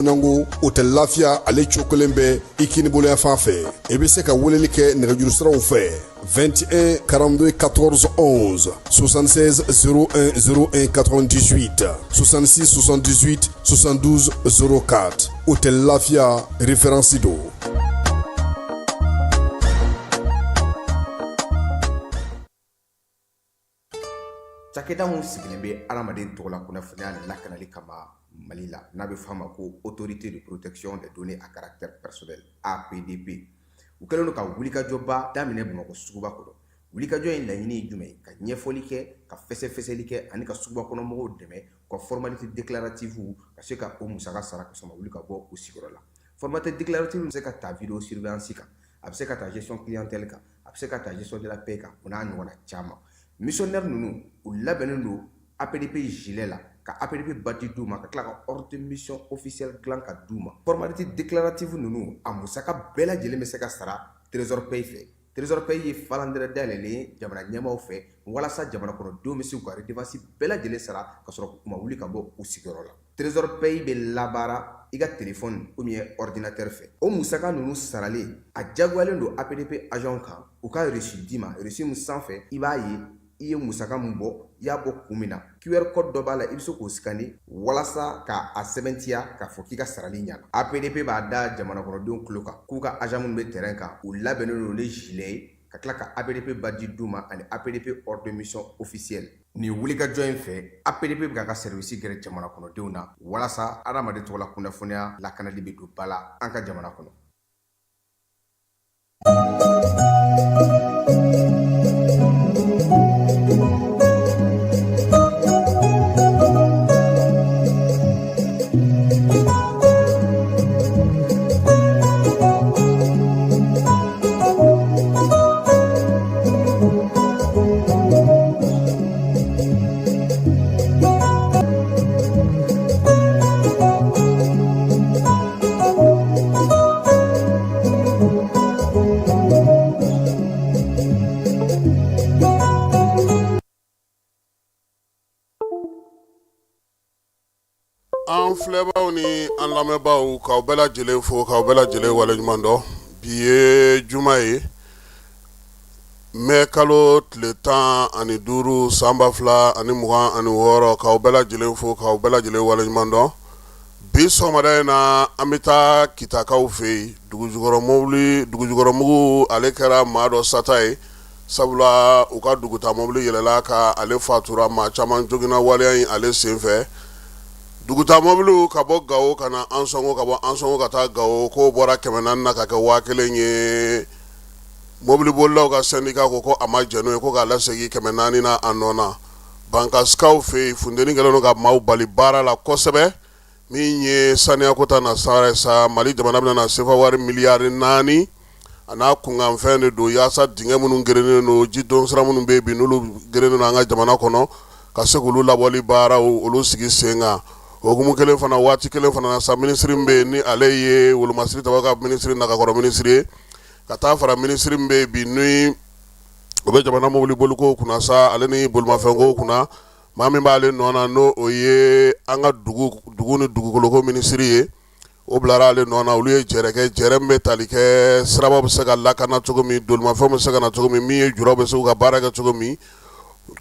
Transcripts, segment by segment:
Nango Hôtel Lafiya, ale cokolen bɛ i kinibolo fan fɛ. I bɛ se ka weleli kɛ nɛgɛjuru siraw fɛ: 21 42 14 11, 76 01 01 98, 66 78 72 04. Hôtel Lafiya, référence don. Cakɛda min sigilen bɛ adamaden tɔgɔla kunnafoniya lakanali kama Mali la, n'a bɛ f'a ma ko Autorité de protection des données à caractère personnel, APDP, u kɛlen don ka wulikajɔba daminɛ Bamakɔ suguba kɔnɔ. Wulikajɔ in laɲini ye jumɛn ye? Ka ɲɛfɔli kɛ, ka fɛsɛfɛsɛli kɛ ani ka suguba kɔnɔ mɔgɔw dɛmɛ u ka formalité déclarative ka se ka o musaka sara ka sɔrɔ ma wuli ka bɔ u sigiyɔrɔ la. Formalité déclarative bɛ se ka ta vidéo surveillance kan, a bɛ se ka ta gestion clientèle kan, a bɛ se ka ta gestion de la paie kan, o n'a ɲɔgɔnna caman. Missionnaire ninnu, u labɛnnen don APDP gilet la, ka APDP badge d'u ma, ka tila ka ordre de mission officiel dilan ka d'u ma. Formalité déclarative ninnu, a musaka bɛɛ lajɛlen bɛ se ka sara Trésor Pay fɛ. Trésor Pay ye falandɛrɛ dayɛlɛlen ye jamana ɲɛmaaw fɛ walasa jamana kɔnɔdenw bɛ se k'u ka redevance bɛɛ lajɛlen sara ka sɔrɔ u ma wuli ka bɔ u sigiyɔrɔ la. Trésor Pay bɛ labaara i ka téléphone ou bien ordinateur fɛ. O musaka ninnu saralen, a jagoyalen don APDP agent kan u ka reçu d'i ma, reçu min sanfɛ i b'a ye i ye musaka min bɔ, i y'a bɔ kun min na. QR code dɔ b'a la, i bɛ se k'o scanner walasa k'a sɛbɛntiya k'a fɔ k'i ka sarali ɲana. APDP b'a da jamana kɔnɔdenw tulo kan k'u ka agent minnu bɛ terrain kan, u labɛnnen don ni gilet ye, ka tila ka APDP badge d'u ma ani APDP ordre de mission officiel. Nin wulikajɔ in fɛ, APDP bɛ k'a ka service gɛrɛ jamana kɔnɔdenw na walasa adamaden tɔgɔla kunnafoniya lakanali bɛ don ba la an ka jamana kɔnɔ. An filɛbaaw ni an lamɛnbaaw, k'aw bɛɛ lajɛlen fo, k'aw bɛɛ lajɛlen waleɲuman dɔn. Bi ye juma ye, mɛ kalo tile 15 san 2026. K'aw bɛɛ lajɛlen fo, k'aw bɛɛ lajɛlen waleɲuman dɔn. Bi sɔgɔmada in na, an bɛ taa Kitakaw fɛ yen. Dugujukɔrɔ dugujukɔrɔmugu, ale kɛra maa dɔ sata ye, sabula u ka duguta mobili yɛlɛla ka ale fatura, maa caman joginna waleya in ale senfɛ. Duguta mɔbiliw ka bɔ Gawo ka na Ansɔngo, ka bɔ Ansɔngo ka taa Gawo, k'o bɔra 400 na ka kɛ 1000 ye. Mobilibolilaw ka syndicat ko a ma jɛn n'o ye, ko k'a lasegin 400 na a nɔ na. Bankasikaw fɛ yen, funteni kɛlen don ka maaw bali baara la kosɛbɛ. Min ye saniyako ta na sa, Mali jamana bɛna na sefa wari miliyari 4 a n'a kunkanfɛn de don yaasa dingɛ minnu gerennen don, ji don sira minnu bɛ yen bi, n'olu gerennen don an ka jamana kɔnɔ, ka se k'olu labɔli baaraw olu sigi sen kan. O hukumu kelen fana, waati kelen fana na sa, minisiri min bɛ yen ni ale ye wolomasiri tabaga ka minisiri, nagakɔrɔ minisiri ye, ka taa fara minisiri min bɛ yen bi ni o bɛ jamana mobili boliko kunna sa, ale ni bolimafɛnko kunna, maa min b'ale nɔ na, n'o o ye an ka dugu ni dugukoloko minisiri ye, o bilara ale nɔ na. Olu ye jɛrɛ kɛ, jɛrɛ min bɛ tali kɛ siraba bɛ se ka lakana cogo min, bolimafɛnw bɛ se ka na cogo min, min ye juraw bɛ se ka baara kɛ cogo min.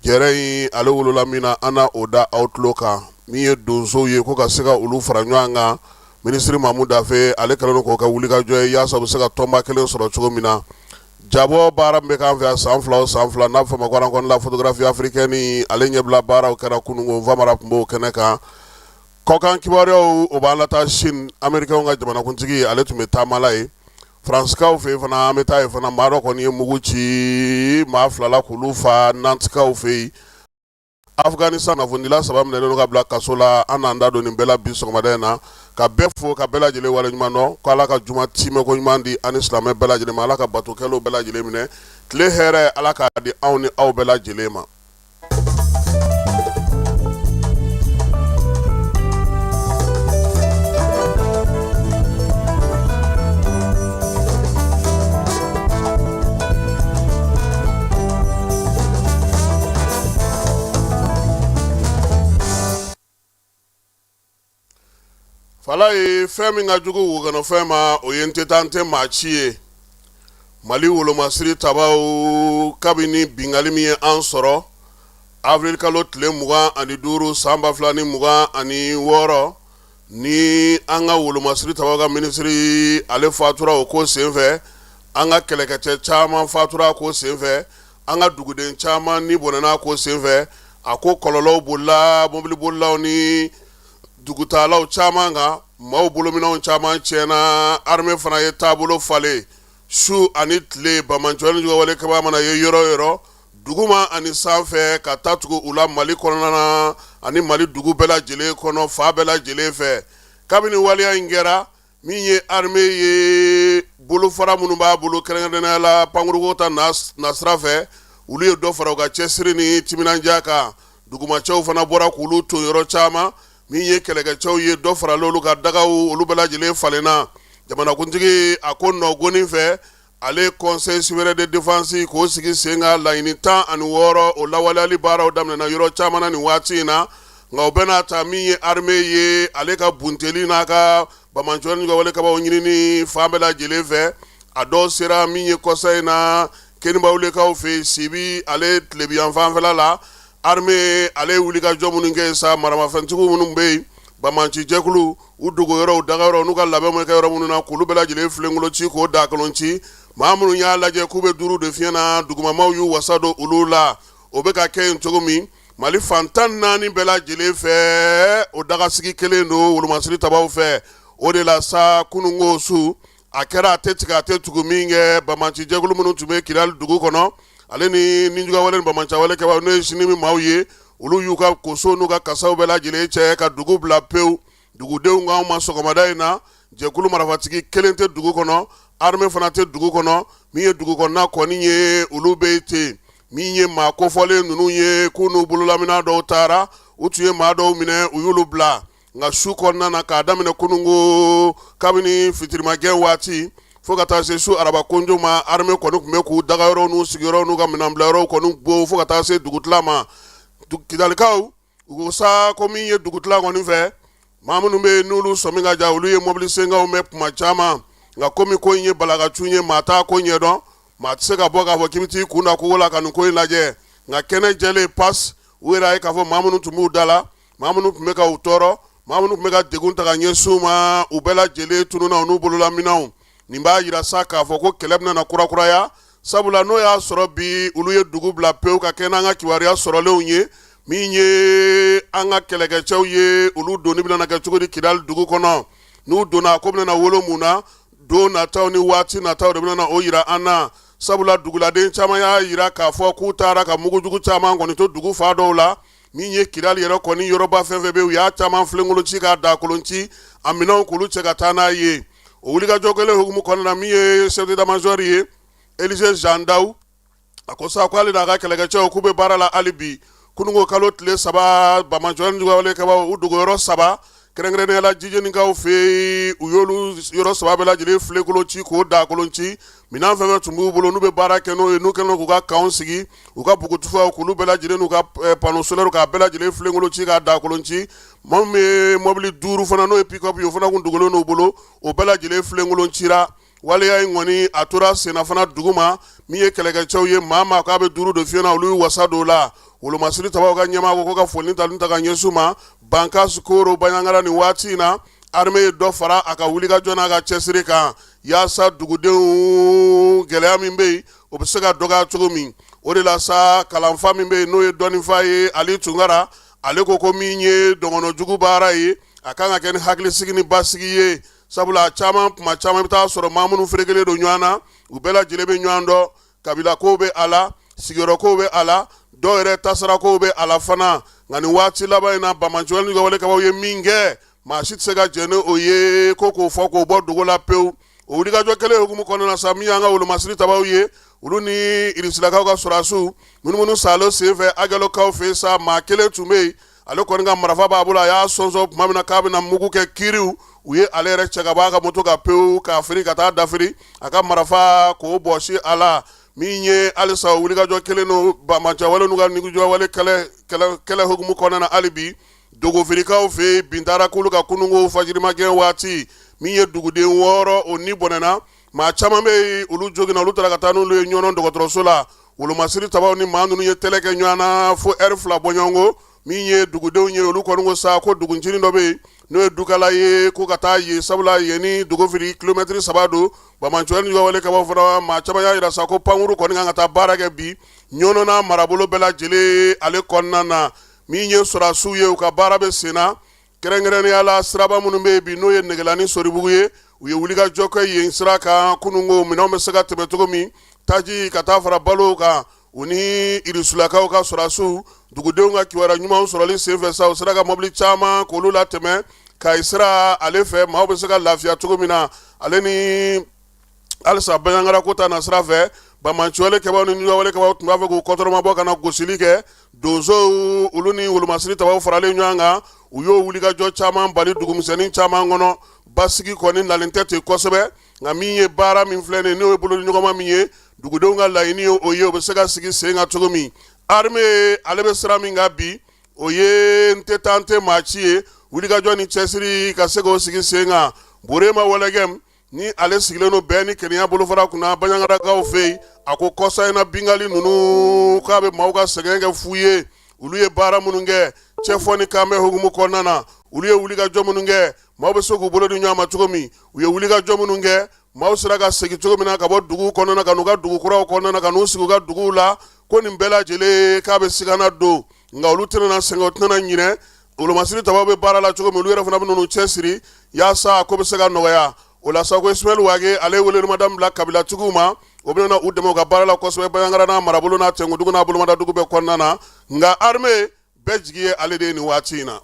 Jɛrɛ in ale wolola min na, an na o da aw tulo kan. Min ye donsow ye, ko ka se ka olu fara ɲɔgɔn kan, minisiri Mamu Dafe ale kɛlen don k'o kɛ wulikajɔ ye yaasa u bɛ se ka tɔnba kelen sɔrɔ cogo min na. Jabɔ baara min bɛ k'an fɛ yan san fila o san fila, n'a bɛ fɔ a ma ko rencontre la photographie africaine, ale ɲɛbila baaraw kɛra kununko, Famara tun b'o kɛnɛ kan. Kɔkan kibaruyaw, o b'an lataa Chine. Américain ka jamanakuntigi, ale tun bɛ taama la yen. Faransikaw fɛ yen fana, an bɛ taa yen fana, maa dɔ kɔni ye mugu ci maa fila la k'olu fa Nantikaw fɛ yen. Afghanistan, kunnafonidila saba minɛnen don ka bila kaso la. An n'an da don nin bɛɛ la bi sɔgɔmada in na, ka bɛɛ fo, ka bɛɛ lajɛlen waleɲuman dɔn, ko Ala ka juma tiimɛko ɲuman di an ni silamɛ bɛɛ lajɛlen ma. Ala ka bato kɛlenw bɛɛ lajɛlen minɛ, tile hɛrɛ, Ala k'a di anw ni aw bɛɛ lajɛlen ma. Fala. Walayi, fɛn min ka jugu wokɔnɔfɛn ma, o ye n tɛ taa n tɛ maa ci ye. Mali wolomasiri tabaw, kabini bingali min ye an sɔrɔ avril kalo tile 25 san 2026, ni an ka wolomasiri tabaw ka minisiri ale fatura o ko senfɛ, an ka kɛlɛkɛcɛ caman fatura ko senfɛ, an ka duguden caman ni bɔnɛna ko senfɛ, a ko kɔlɔlɔw bolila mobilibolilaw ni dugutaalaw caman kan, maaw bolominɛnw caman tiɲɛna. Armée fana ye taabolo falen su ani tile. Banbaanciwale ni juguyawale kɛbaa mana ye yɔrɔ o yɔrɔ, duguma ani sanfɛ, ka taa tugu u la Mali kɔnɔna na ani Mali dugu bɛɛ lajɛlen kɔnɔ, fan bɛɛ lajɛlen fɛ. Kabini waleya in kɛra, min ye armée ye, bolofara minnu b'a bolo, kɛrɛnkɛrɛnnenya la pankuruko ta nasira fɛ, olu ye dɔ fara u ka cɛsiri ni timinandiya kan. Dugumacɛw fana bɔra k'olu to yɔrɔ caman. Min ye kɛlɛkɛcɛw ye, dɔ farala olu ka dagaw, olu bɛɛ lajɛlen falenna. Jamanakuntigi a ko nɔgɔnin fɛ, ale Conseil supérieur de défense k'o sigi sen kan, laɲini 16, o lawaleyali baaraw daminɛna yɔrɔ caman na nin waati in na. Nka o bɛɛ n'a ta, min ye armée ye, ale ka bunteli n'a ka banbaanciwale ni juguyawale kɛbaaw ɲinini fan bɛɛ lajɛlen fɛ, a dɔw sera min ye kɔsa in na Kenibawulekaw fɛ, Sibi ale tilebiyan fanfɛla la. Armée ale ye wulikajɔ minnu kɛ sa, maramafɛntigiw minnu bɛ yen, banbaanci jɛkulu, u dogo yɔrɔw, dagayɔrɔ n'u ka labɛn bɛ kɛ yɔrɔ minnu na, k'olu bɛɛ lajɛlen filenkolon ci, k'o dakolon ci. Maa minnu y'a lajɛ k'u bɛ duuru de fiɲɛ na, dugumamaw y'u wasa don olu la. O bɛ ka kɛ yen cogo min, Mali fan 14 bɛɛ lajɛlen fɛ, o dagasigi kelen don wolomasiri tabaw fɛ. O de la sa, kununko su a kɛra, a tɛ tigɛ a tɛ tugu min kɛ, banbaanci jɛkulu minnu tun bɛ Kidali dugu kɔnɔ, ale ni nijuguyawale ni banbaanciwale kɛbaaw, n'o ye JNIM maaw ye, olu y'u ka koso n'u ka kasaw bɛɛ lajɛlen cɛ ka dugu bila pewu. Dugudenw k'anw ma sɔgɔmada in na, jɛkulu marafatigi kelen tɛ dugu kɔnɔ, armée fana tɛ dugu kɔnɔ. Min ye dugu kɔnɔna kɔni ye, olu bɛ ten. Min ye maa kofɔlen ninnu ye, k'u n'u bololaminɛn dɔw taara, u tun ye maa dɔw minɛ, u y'olu bila. Nka su kɔnɔna na, k'a daminɛ kununko kabini fitirimagɛn waati fo ka taa se su araba konjo ma, armée kɔni tun bɛ k'u dagayɔrɔw n'u sigiyɔrɔw n'u ka minɛnbilayɔrɔw kɔni bon fo ka taa se dugutila ma. Kidalikaw, u ko sa ko min ye dugutila kɔni fɛ, maa minnu bɛ yen n'olu sɔmi ka ja, olu ye mɔbili senkanw mɛn kuma caman. Nka komi ko in ye balakacun ye, maa t'a ko ɲɛdɔn, maa tɛ se ka bɔ k'a fɔ k'i bɛ t'i kun da kogo la ka nin ko in lajɛ. Nka kɛnɛ jɛlen pas, u yɛrɛ ye k'a fɔ maa minnu tun b'u da la, maa minnu tun bɛ ka u tɔɔrɔ, maa minnu tun bɛ ka degun ta ka ɲɛsin u ma, u bɛɛ lajɛlen tununna u n'u bololaminɛnw. Nin b'a jira sa k'a fɔ ko kɛlɛ bɛna na kurakuraya, sabula n'o y'a sɔrɔ bi olu ye dugu bila pewu ka kɛ n'an ka kibaruya sɔrɔlenw ye, min ye an ka kɛlɛkɛcɛw ye, olu donni bɛna kɛ cogo di Kidali dugu kɔnɔ? N'u donna, a ko bɛna wolo mun na? Don nataw ni waati nataw de bɛna o jira an na, sabula duguladen caman y'a jira k'a fɔ k'u taara ka mugujugu caman kɔni to dugu fan dɔw la. Min ye Kidali yɛrɛ kɔni, yɔrɔba fɛn fɛn bɛ, u y'a caman filenkolon ci k'a dakolon ci, a minɛnw k'olu cɛ ka taa n'a ye. O wulikajɔ kelen hukumu kɔnɔna na, min ye chef d'état-major ye, Élisée Jean Ndaw, a ko sa k'ale n'a ka kɛlɛkɛcɛw k'u bɛ baara la hali bi. Kununko kalo tile 3, banbaanciwale ni juguyawale kɛbaaw, u dogoyɔrɔ saba, kɛrɛnkɛrɛnnenya la Jijenikaw fɛ yen, u y'olu yɔrɔ saba bɛɛ lajɛlen filenkolon ci k'o dakolon ci. Minɛn fɛn fɛn tun b'u bolo n'u bɛ baara kɛ n'o ye, n'u kɛlen k'u ka kanw sigi, u ka bugutufaw, k'olu bɛɛ lajɛlen n'u ka panneau solaire, k'a bɛɛ lajɛlen filenkolon ci k'a dakolon ci. Maa min ye mɔbili duuru fana, n'o ye pick-up ye, o fana tun dogolen n'u bolo, o bɛɛ lajɛlen filenkolon cira. Waleya in kɔni, a tora senna fana dugu ma. Min ye kɛlɛkɛcɛw ye, maa maa k'a bɛ duuru don fiɲɛ na, olu y'u wasa don o la. Wolomasiri tabaw ka ɲɛmaa ko ka foli ta ta ka ɲɛsin u ma. Bankas Koro Bandiagara, nin waati in na, armée ye dɔ fara a ka wulikajɔ n'a ka cɛsiri kan yaasa dugudenw gɛlɛya min bɛ yen, o bɛ se ka dɔgɔya cogo min. O de la sa, kalanfa min bɛ yen, n'o ye dɔnnifa ye, Ali Tunkara, ale ko min ye dɔgɔnɔjugu baara ye, a kan ka kɛ ni hakilisigi ni basigi ye, sabula caman kuma caman i bɛ taa sɔrɔ maa minnu ferekelen don ɲɔgɔn na, u bɛɛ lajɛlen bɛ ɲɔgɔn dɔn, kabila kow bɛ a la, sigiyɔrɔ kow bɛ a la, dɔw yɛrɛ tasara kow bɛ a la fana. Nka nin waati laban in na, banbaanciwale ni juguyawale kɛbaaw ye min kɛ, maa si tɛ se ka jɛn ni o ye ko k'o fɔ k'o bɔ dogo la pewu. O wulikajɔ kelen hukumu kɔnɔna na sa, min y'an ka wolomasiri tabaw ye, olu ni irisilakaw ka sɔrɔdasiw munumunu salo senfɛ Aguelhokkaw fɛ sa, maa kelen tun bɛ yen, ale kɔni ka marifa b'a bolo, a y'a sɔnsɔn tuma min na k'a bɛna mugu kɛ kiriw, u ye ale yɛrɛ cɛ ka bɔ a ka moto kan pewu, k'a firi ka taa dafiri, a ka marifa k'o bɔsi a la. Min ye halisa wulikajɔ kelen don banbaanciwale n'u ka nijuguyawale kɛlɛ hukumu kɔnɔna na hali bi. Dogofirikaw fɛ yen, bin taara k'olu kan kununko fajirimagɛn waati, min ye duguden 6 o ni bɔnɛna. Maa caman bɛ yen, olu joginna, olu taara ka taa n'olu ye Ɲɔnɔ dɔgɔtɔrɔso la. Wolomasiri tabaw ni maa ninnu ye tɛlɛ kɛ ɲɔgɔn na fo ɛri 2 bɔɲɔgɔnko. Min ye dugudenw ye, olu kɔni ko sa ko duguncinin dɔ bɛ yen n'o ye dukala ye, ko ka taa yen, sabula yen ni Dogofiri kilomɛtiri 3 don. Banbaanciwale ni juguya wale kɛbaaw fana, maa caman y'a jira sa ko pankuru kɔni kan ka taa baara kɛ bi Ɲɔnɔ n'a marabolo bɛɛ lajɛlen ale kɔnɔna na. Min ye sɔrɔdasiw ye, u ka baara bɛ sen na, kɛrɛnkɛrɛnnenya la siraba minnu bɛ yen bi, n'o ye Negela ni Soribugu ye. U ye wulikajɔ kɛ yen sira kan kununko, minɛnw bɛ se ka tɛmɛ cogo min, taji ka taa fara balo kan. U ni irisulakaw ka sɔrɔdasiw, dugudenw ka kibaruya ɲumanw sɔrɔli senfɛ sa, u sera ka mɔbili caman k'olu latɛmɛ Kayi sira ale fɛ, maaw bɛ se ka lafiya cogo min na. Ale ni halisa Banjagara ko ta na sira fɛ, banbaanciwale kɛbaaw ni juguya kɛbaaw tun b'a fɛ k'u kɔtɔrɔmabɔ ka na gosili kɛ. Donsow, olu ni wolomasiri tabaw faralen ɲɔgɔn kan, u y'o wulikajɔ caman bali dugumisɛnnin caman kɔnɔ. Basigi kɔni nalen tɛ ten kosɛbɛ, nka min ye baara min filɛ nin ye, n'o ye bolodiɲɔgɔnma min ye, dugudenw ka laɲini ye o ye, o bɛ se ka sigi sen kan cogo min. Armée ale bɛ sira min kan bi, o ye n tɛ taa n tɛ maa ci ye, wulikajɔ ni cɛsiri ka se k'o sigi sen kan. Burema Walɛgɛm ni ale sigilen don bɛn ni kelenya bolofara kunna Banjagarakaw fɛ yen, a ko kɔsa in na binkanni ninnu k'a bɛ maaw ka sɛgɛn kɛ fu ye. Olu ye baara minnu kɛ cɛfɔ ni kanbɛn hukumu kɔnɔna na, olu ye wulikajɔ minnu kɛ, maaw bɛ se k'u bolo di ɲɔgɔn ma cogo min, u ye wulikajɔ minnu kɛ, maaw sera ka segin cogo min na ka bɔ dugu kɔnɔna ka n'u ka dugu kuraw kɔnɔna ka n'u sigi u ka duguw la, ko nin bɛɛ lajɛlen k'a bɛ sigana don, nka olu tɛna sɛgɛn, u tɛna ɲinɛ. Wolomasiri tabaw bɛ baara la cogo min, olu yɛrɛ fana bɛ n'u cɛsiri yaasa ko bɛ se ka nɔgɔya. O la sa, ko Ismaël Wage ale ye welewelemada bila kabilatigiw ma, o bɛna u dɛmɛ u ka baara la kosɛbɛ Banjagara n'a marabolo n'a Tɛnkudugu n'a bolomadadugu bɛɛ kɔnɔna na. Nka armée bɛɛ jigi ye ale de ye nin waati in na.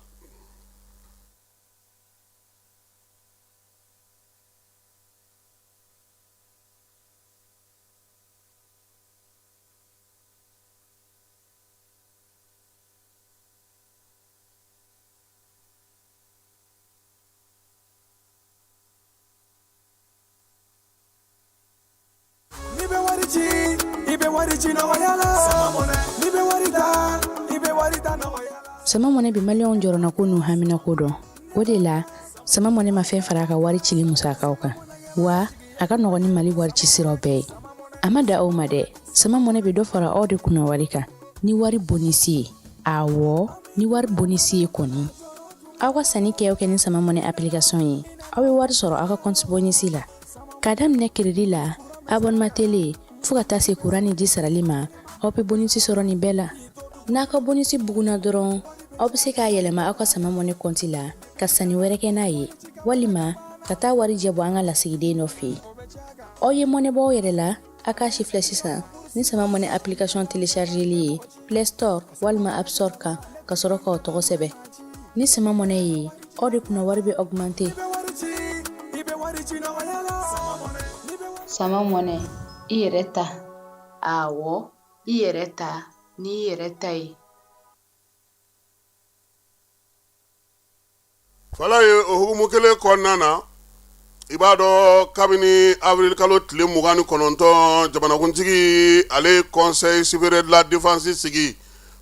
N'i bɛ wari ci, i bɛ wari ci nɔgɔya la. N'i bɛ wari ta, i bɛ wari ta nɔgɔya la. Sama Money bɛ maliyɛnw jɔrɔnako n'u haminako dɔn. O de la, Sama Money ma fɛn fara a ka wari cili musakaw kan, wa a ka nɔgɔn ni Mali wari ci siraw bɛɛ ye. A ma dan o ma dɛ, Sama Money bɛ dɔ fara aw de kunna wari kan ni wari bonisi ye. Awɔ, ni wari bonisi ye kɔni. Aw ka sanni kɛ o kɛ ni Sama Money application ye, aw bɛ wari sɔrɔ aw ka compte bonisi la. K'a daminɛ crédit la, abonnement télé, fo ka taa se kuran ni ji sarali ma, aw bɛ bonisi sɔrɔ nin bɛɛ la. N'a ka bonisi bugunna dɔrɔn, aw bɛ se k'a yɛlɛma aw ka Sama Money compte la ka sanni wɛrɛ kɛ n'a ye, walima ka taa warijɛ bɔ an ka lasigiden dɔ fɛ yen. Aw ye mɔnɛ bɔ aw yɛrɛ la, a k'a sifilɛ sisan ni Sama Money application téléchargeli ye Play Store walima App Store kan, ka sɔrɔ k'aw tɔgɔ sɛbɛn. Ni Sama Money ye, aw de kunna wari bɛ augmenter. Sama Money, i yɛrɛ ta. Awɔ, i yɛrɛ ta n'i yɛrɛ ta ye. Fala ye o hukumu kelen kɔnɔna na, i b'a dɔn kabini avril kalo tile 29, jamanakuntigi ale conseil supérieur de la défense sigi,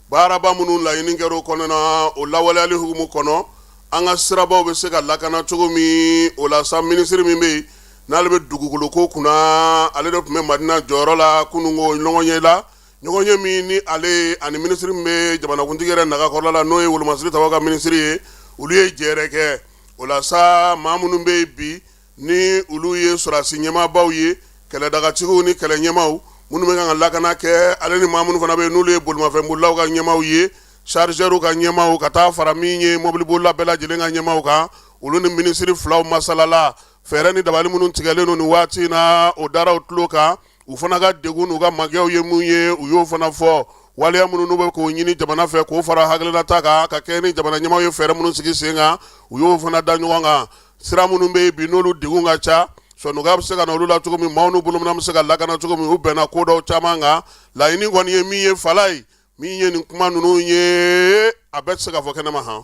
baaraba minnu laɲini kɛra o kɔnɔna na, o lawaleyali hukumu kɔnɔ, an ka sirabaw bɛ se ka lakana cogo min. O la sa, minisiri min bɛ yen n'ale bɛ dugukolo ko kunna, ale de tun bɛ Madina jɔyɔrɔ la kununko ɲɔgɔnye la, ɲɔgɔnye min ni ale ani minisiri min bɛ jamanakuntigi yɛrɛ nagakɔrɔla la, n'o ye wolomasiri tabaw ka minisiri ye, olu ye jɛrɛ kɛ. O la sa, maa minnu bɛ yen bi ni olu ye sɔrɔdasi ɲɛmaabaw ye, kɛlɛdagatigiw ni kɛlɛ ɲɛmaaw minnu bɛ kan ka lakana kɛ, ale ni maa minnu fana bɛ yen n'olu ye bolimafɛnbolilaw ka ɲɛmaaw ye, chargeurs ka ɲɛmaaw, ka taa fara min ye mɔbilibolila bɛɛ lajɛlen ka ɲɛmaaw kan, olu ni minisiri filaw masalala. Fɛɛrɛ ni dabali minnu tigɛlen don nin waati in na, o dara u tulo kan. U fana ka degun n'u ka magɛw ye mun ye, u y'o fana fɔ. Waleya minnu n'u bɛ k'o ɲini jamana fɛ k'o fara hakilinata kan ka kɛ ni jamana ɲɛmaaw ye fɛɛrɛ minnu sigi sen kan, u y'o fana da ɲɔgɔn kan. Sira minnu bɛ yen bi n'olu degun ka ca, sɔnɔgɔya bɛ se ka na olu la cogo min, maaw n'u bolominɛn bɛ se ka lakana cogo min, u bɛnna ko dɔw caman kan. Laɲini kɔni ye min ye, fala ye min ye nin kuma ninnu ye, a bɛɛ tɛ se ka fɔ kɛnɛma han.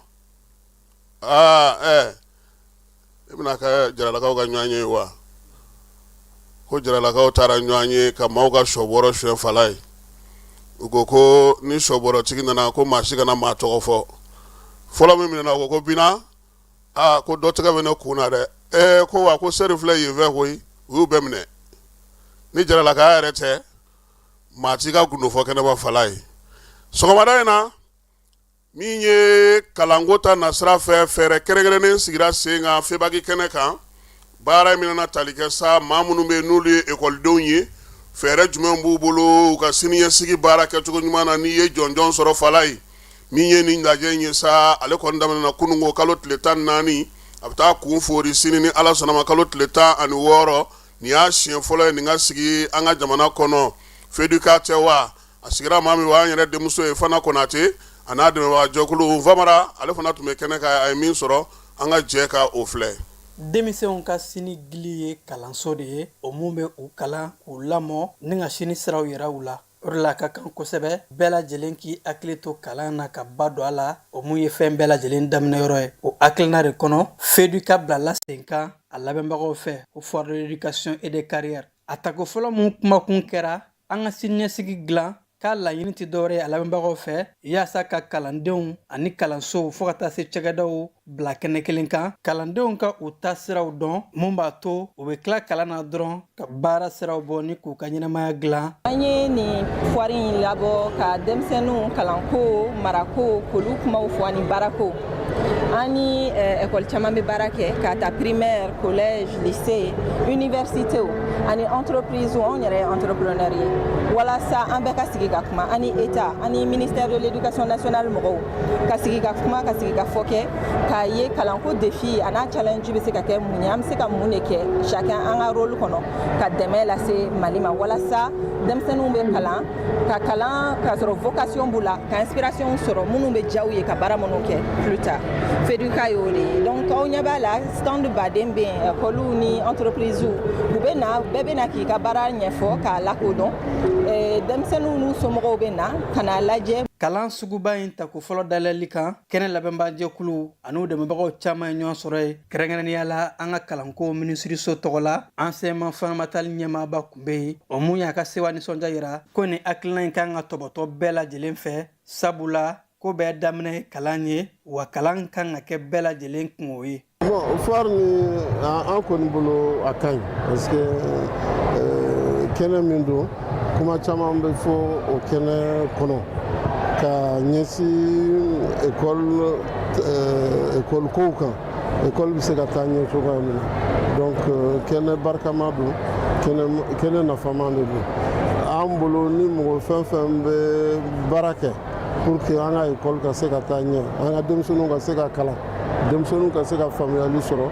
Aa ɛ, e bɛna kɛ jaralakaw ka ɲɔgɔn ye wa? Ko jaralakaw taara ɲɔgɔn ye ka maaw ka sɔbɔrɔ suɲɛ fala ye. U ko ko ni sɔbɔrɔtigi nana, ko maa si kana maa tɔgɔ fɔ. Fɔlɔ min minɛna, o ko ko bina, aa, ko dɔ tɛgɛ bɛ ne kun na dɛ. Ɛɛ, ko wa, ko seri filɛ yen fɛ koyi. U y'u bɛɛ minɛ. Ni jaralakaya yɛrɛ tɛ, maa t'i ka gundo fɔ kɛnɛma. Fala ye sɔgɔmada in na, min ye kalanko ta nasira fɛ, fɛɛrɛ kɛrɛnkɛrɛnnen sigira sen kan FEBAC kɛnɛ kan. Baara in bɛna tali kɛ sa maa minnu bɛ n'olu ye ekɔlidenw ye, fɛɛrɛ jumɛn b'u bolo u ka siniɲɛsigi baara kɛcogo ɲuman na n'i ye jɔnjɔn sɔrɔ. Fala ye min ye nin lajɛ in ye sa, ale kɔni daminɛna kununko kalo tile 14, a bɛ taa kun foori sini ni Ala sɔnna ma, kalo tile 16. Nin y'a siɲɛ fɔlɔ ye nin ka sigi an ka jamana kɔnɔ. FEDUCA tɛ wa, a sigira maa min wa, an yɛrɛ denmuso ye Fana Konate, a n'a dɛmɛbaga jɛkulu. Famara, ale fana tun bɛ kɛnɛ kan, a ye min sɔrɔ, an ka jɛ ka o filɛ. Denmisɛnw ka sini gili ye kalanso de ye, o mun bɛ u kalan, k'u lamɔ ni ka sini siraw yira u la. O de la a ka kan kosɛbɛ bɛɛ lajɛlen k'i hakili to kalan na, ka ba don a la, o mun ye fɛn bɛɛ lajɛlen daminɛyɔrɔ ye. O hakilina de kɔnɔ, FEDUCA bilala sen kan a labɛnbagaw fɛ, ko Foire de l'éducation et des carrières. A tako fɔlɔ mun kumakun kɛra an ka siniɲɛsigi dilan, k'a laɲini tɛ dɔwɛrɛ ye a labɛnbagaw fɛ yaasa ka kalandenw ani kalansow fo ka taa se cakɛdaw bila kɛnɛ kelen kan, kalandenw ka u ta siraw dɔn, mun b'a to u bɛ tila kalan na dɔrɔn ka baara siraw bɔ ni k'u ka ɲɛnamaya dilan. An ye nin foire in labɔ ka denmisɛnninw kalanko, marako, k'olu kumaw fɔ, ani baarako. An ni école caman bɛ baara kɛ, k'a ta primaire, collège, lycée, université ani entreprise. Anw yɛrɛ ye entrepreneur ye, walasa an bɛɛ ka sigi ka kuma, ani état, ani ministère de l'éducation nationale mɔgɔw ka sigi ka kuma, ka sigi ka fɔ kɛ, k'a ye kalanko défi a n'a challenge bɛ se ka kɛ mun ye, an bɛ se ka mun de kɛ chacun an ka rôle kɔnɔ ka dɛmɛ lase Mali ma, walasa denmisɛnninw bɛ kalan ka kalan k'a sɔrɔ vocation b'u la, ka inspiration sɔrɔ minnu bɛ diya u ye ka baara minnu kɛ plus tard. FEDUCA y'o de ye. Donc aw ɲɛ b'a la, stand baden bɛ yen, école ni entreprise u bɛ na, bɛɛ bɛ na k'i ka baara ɲɛfɔ k'a lakodɔn. Denmisɛnninw n'u somɔgɔw bɛ na ka n'a lajɛ. Kalan suguba in tako fɔlɔ dayɛlɛli kan, kɛnɛ labɛnbaajɛkulu an'u dɛmɛbagaw caman ye ɲɔgɔn sɔrɔ yen, kɛrɛnkɛrɛnnenya la an ka kalanko minisiriso tɔgɔ la, enseignement fondamental ɲɛmaaba tun bɛ yen, o mun y'a ka sewa nisɔndiya yira ko nin hakilina in kan ka tɔbɔtɔ bɛɛ lajɛlen fɛ, sabula ko bɛɛ daminɛ kalan ye, wa kalan kan ka kɛ bɛɛ lajɛlen kungo ye. Bon, foire ni an kɔni bolo, a ka ɲi, parce que kɛnɛ min don, kuma caman bɛ fɔ o kɛnɛ kɔnɔ ka ɲɛsin école kow kan, école bɛ se ka taa ɲɛ cogoya min na. Donc kɛnɛ barikama don, kɛnɛ nafama de don an bolo. Ni mɔgɔ fɛn fɛn bɛ baara kɛ pour que an ka école ka se ka taa ɲɛ, an ka denmisɛnninw ka se ka kalan, denmisɛnninw ka se ka faamuyali sɔrɔ,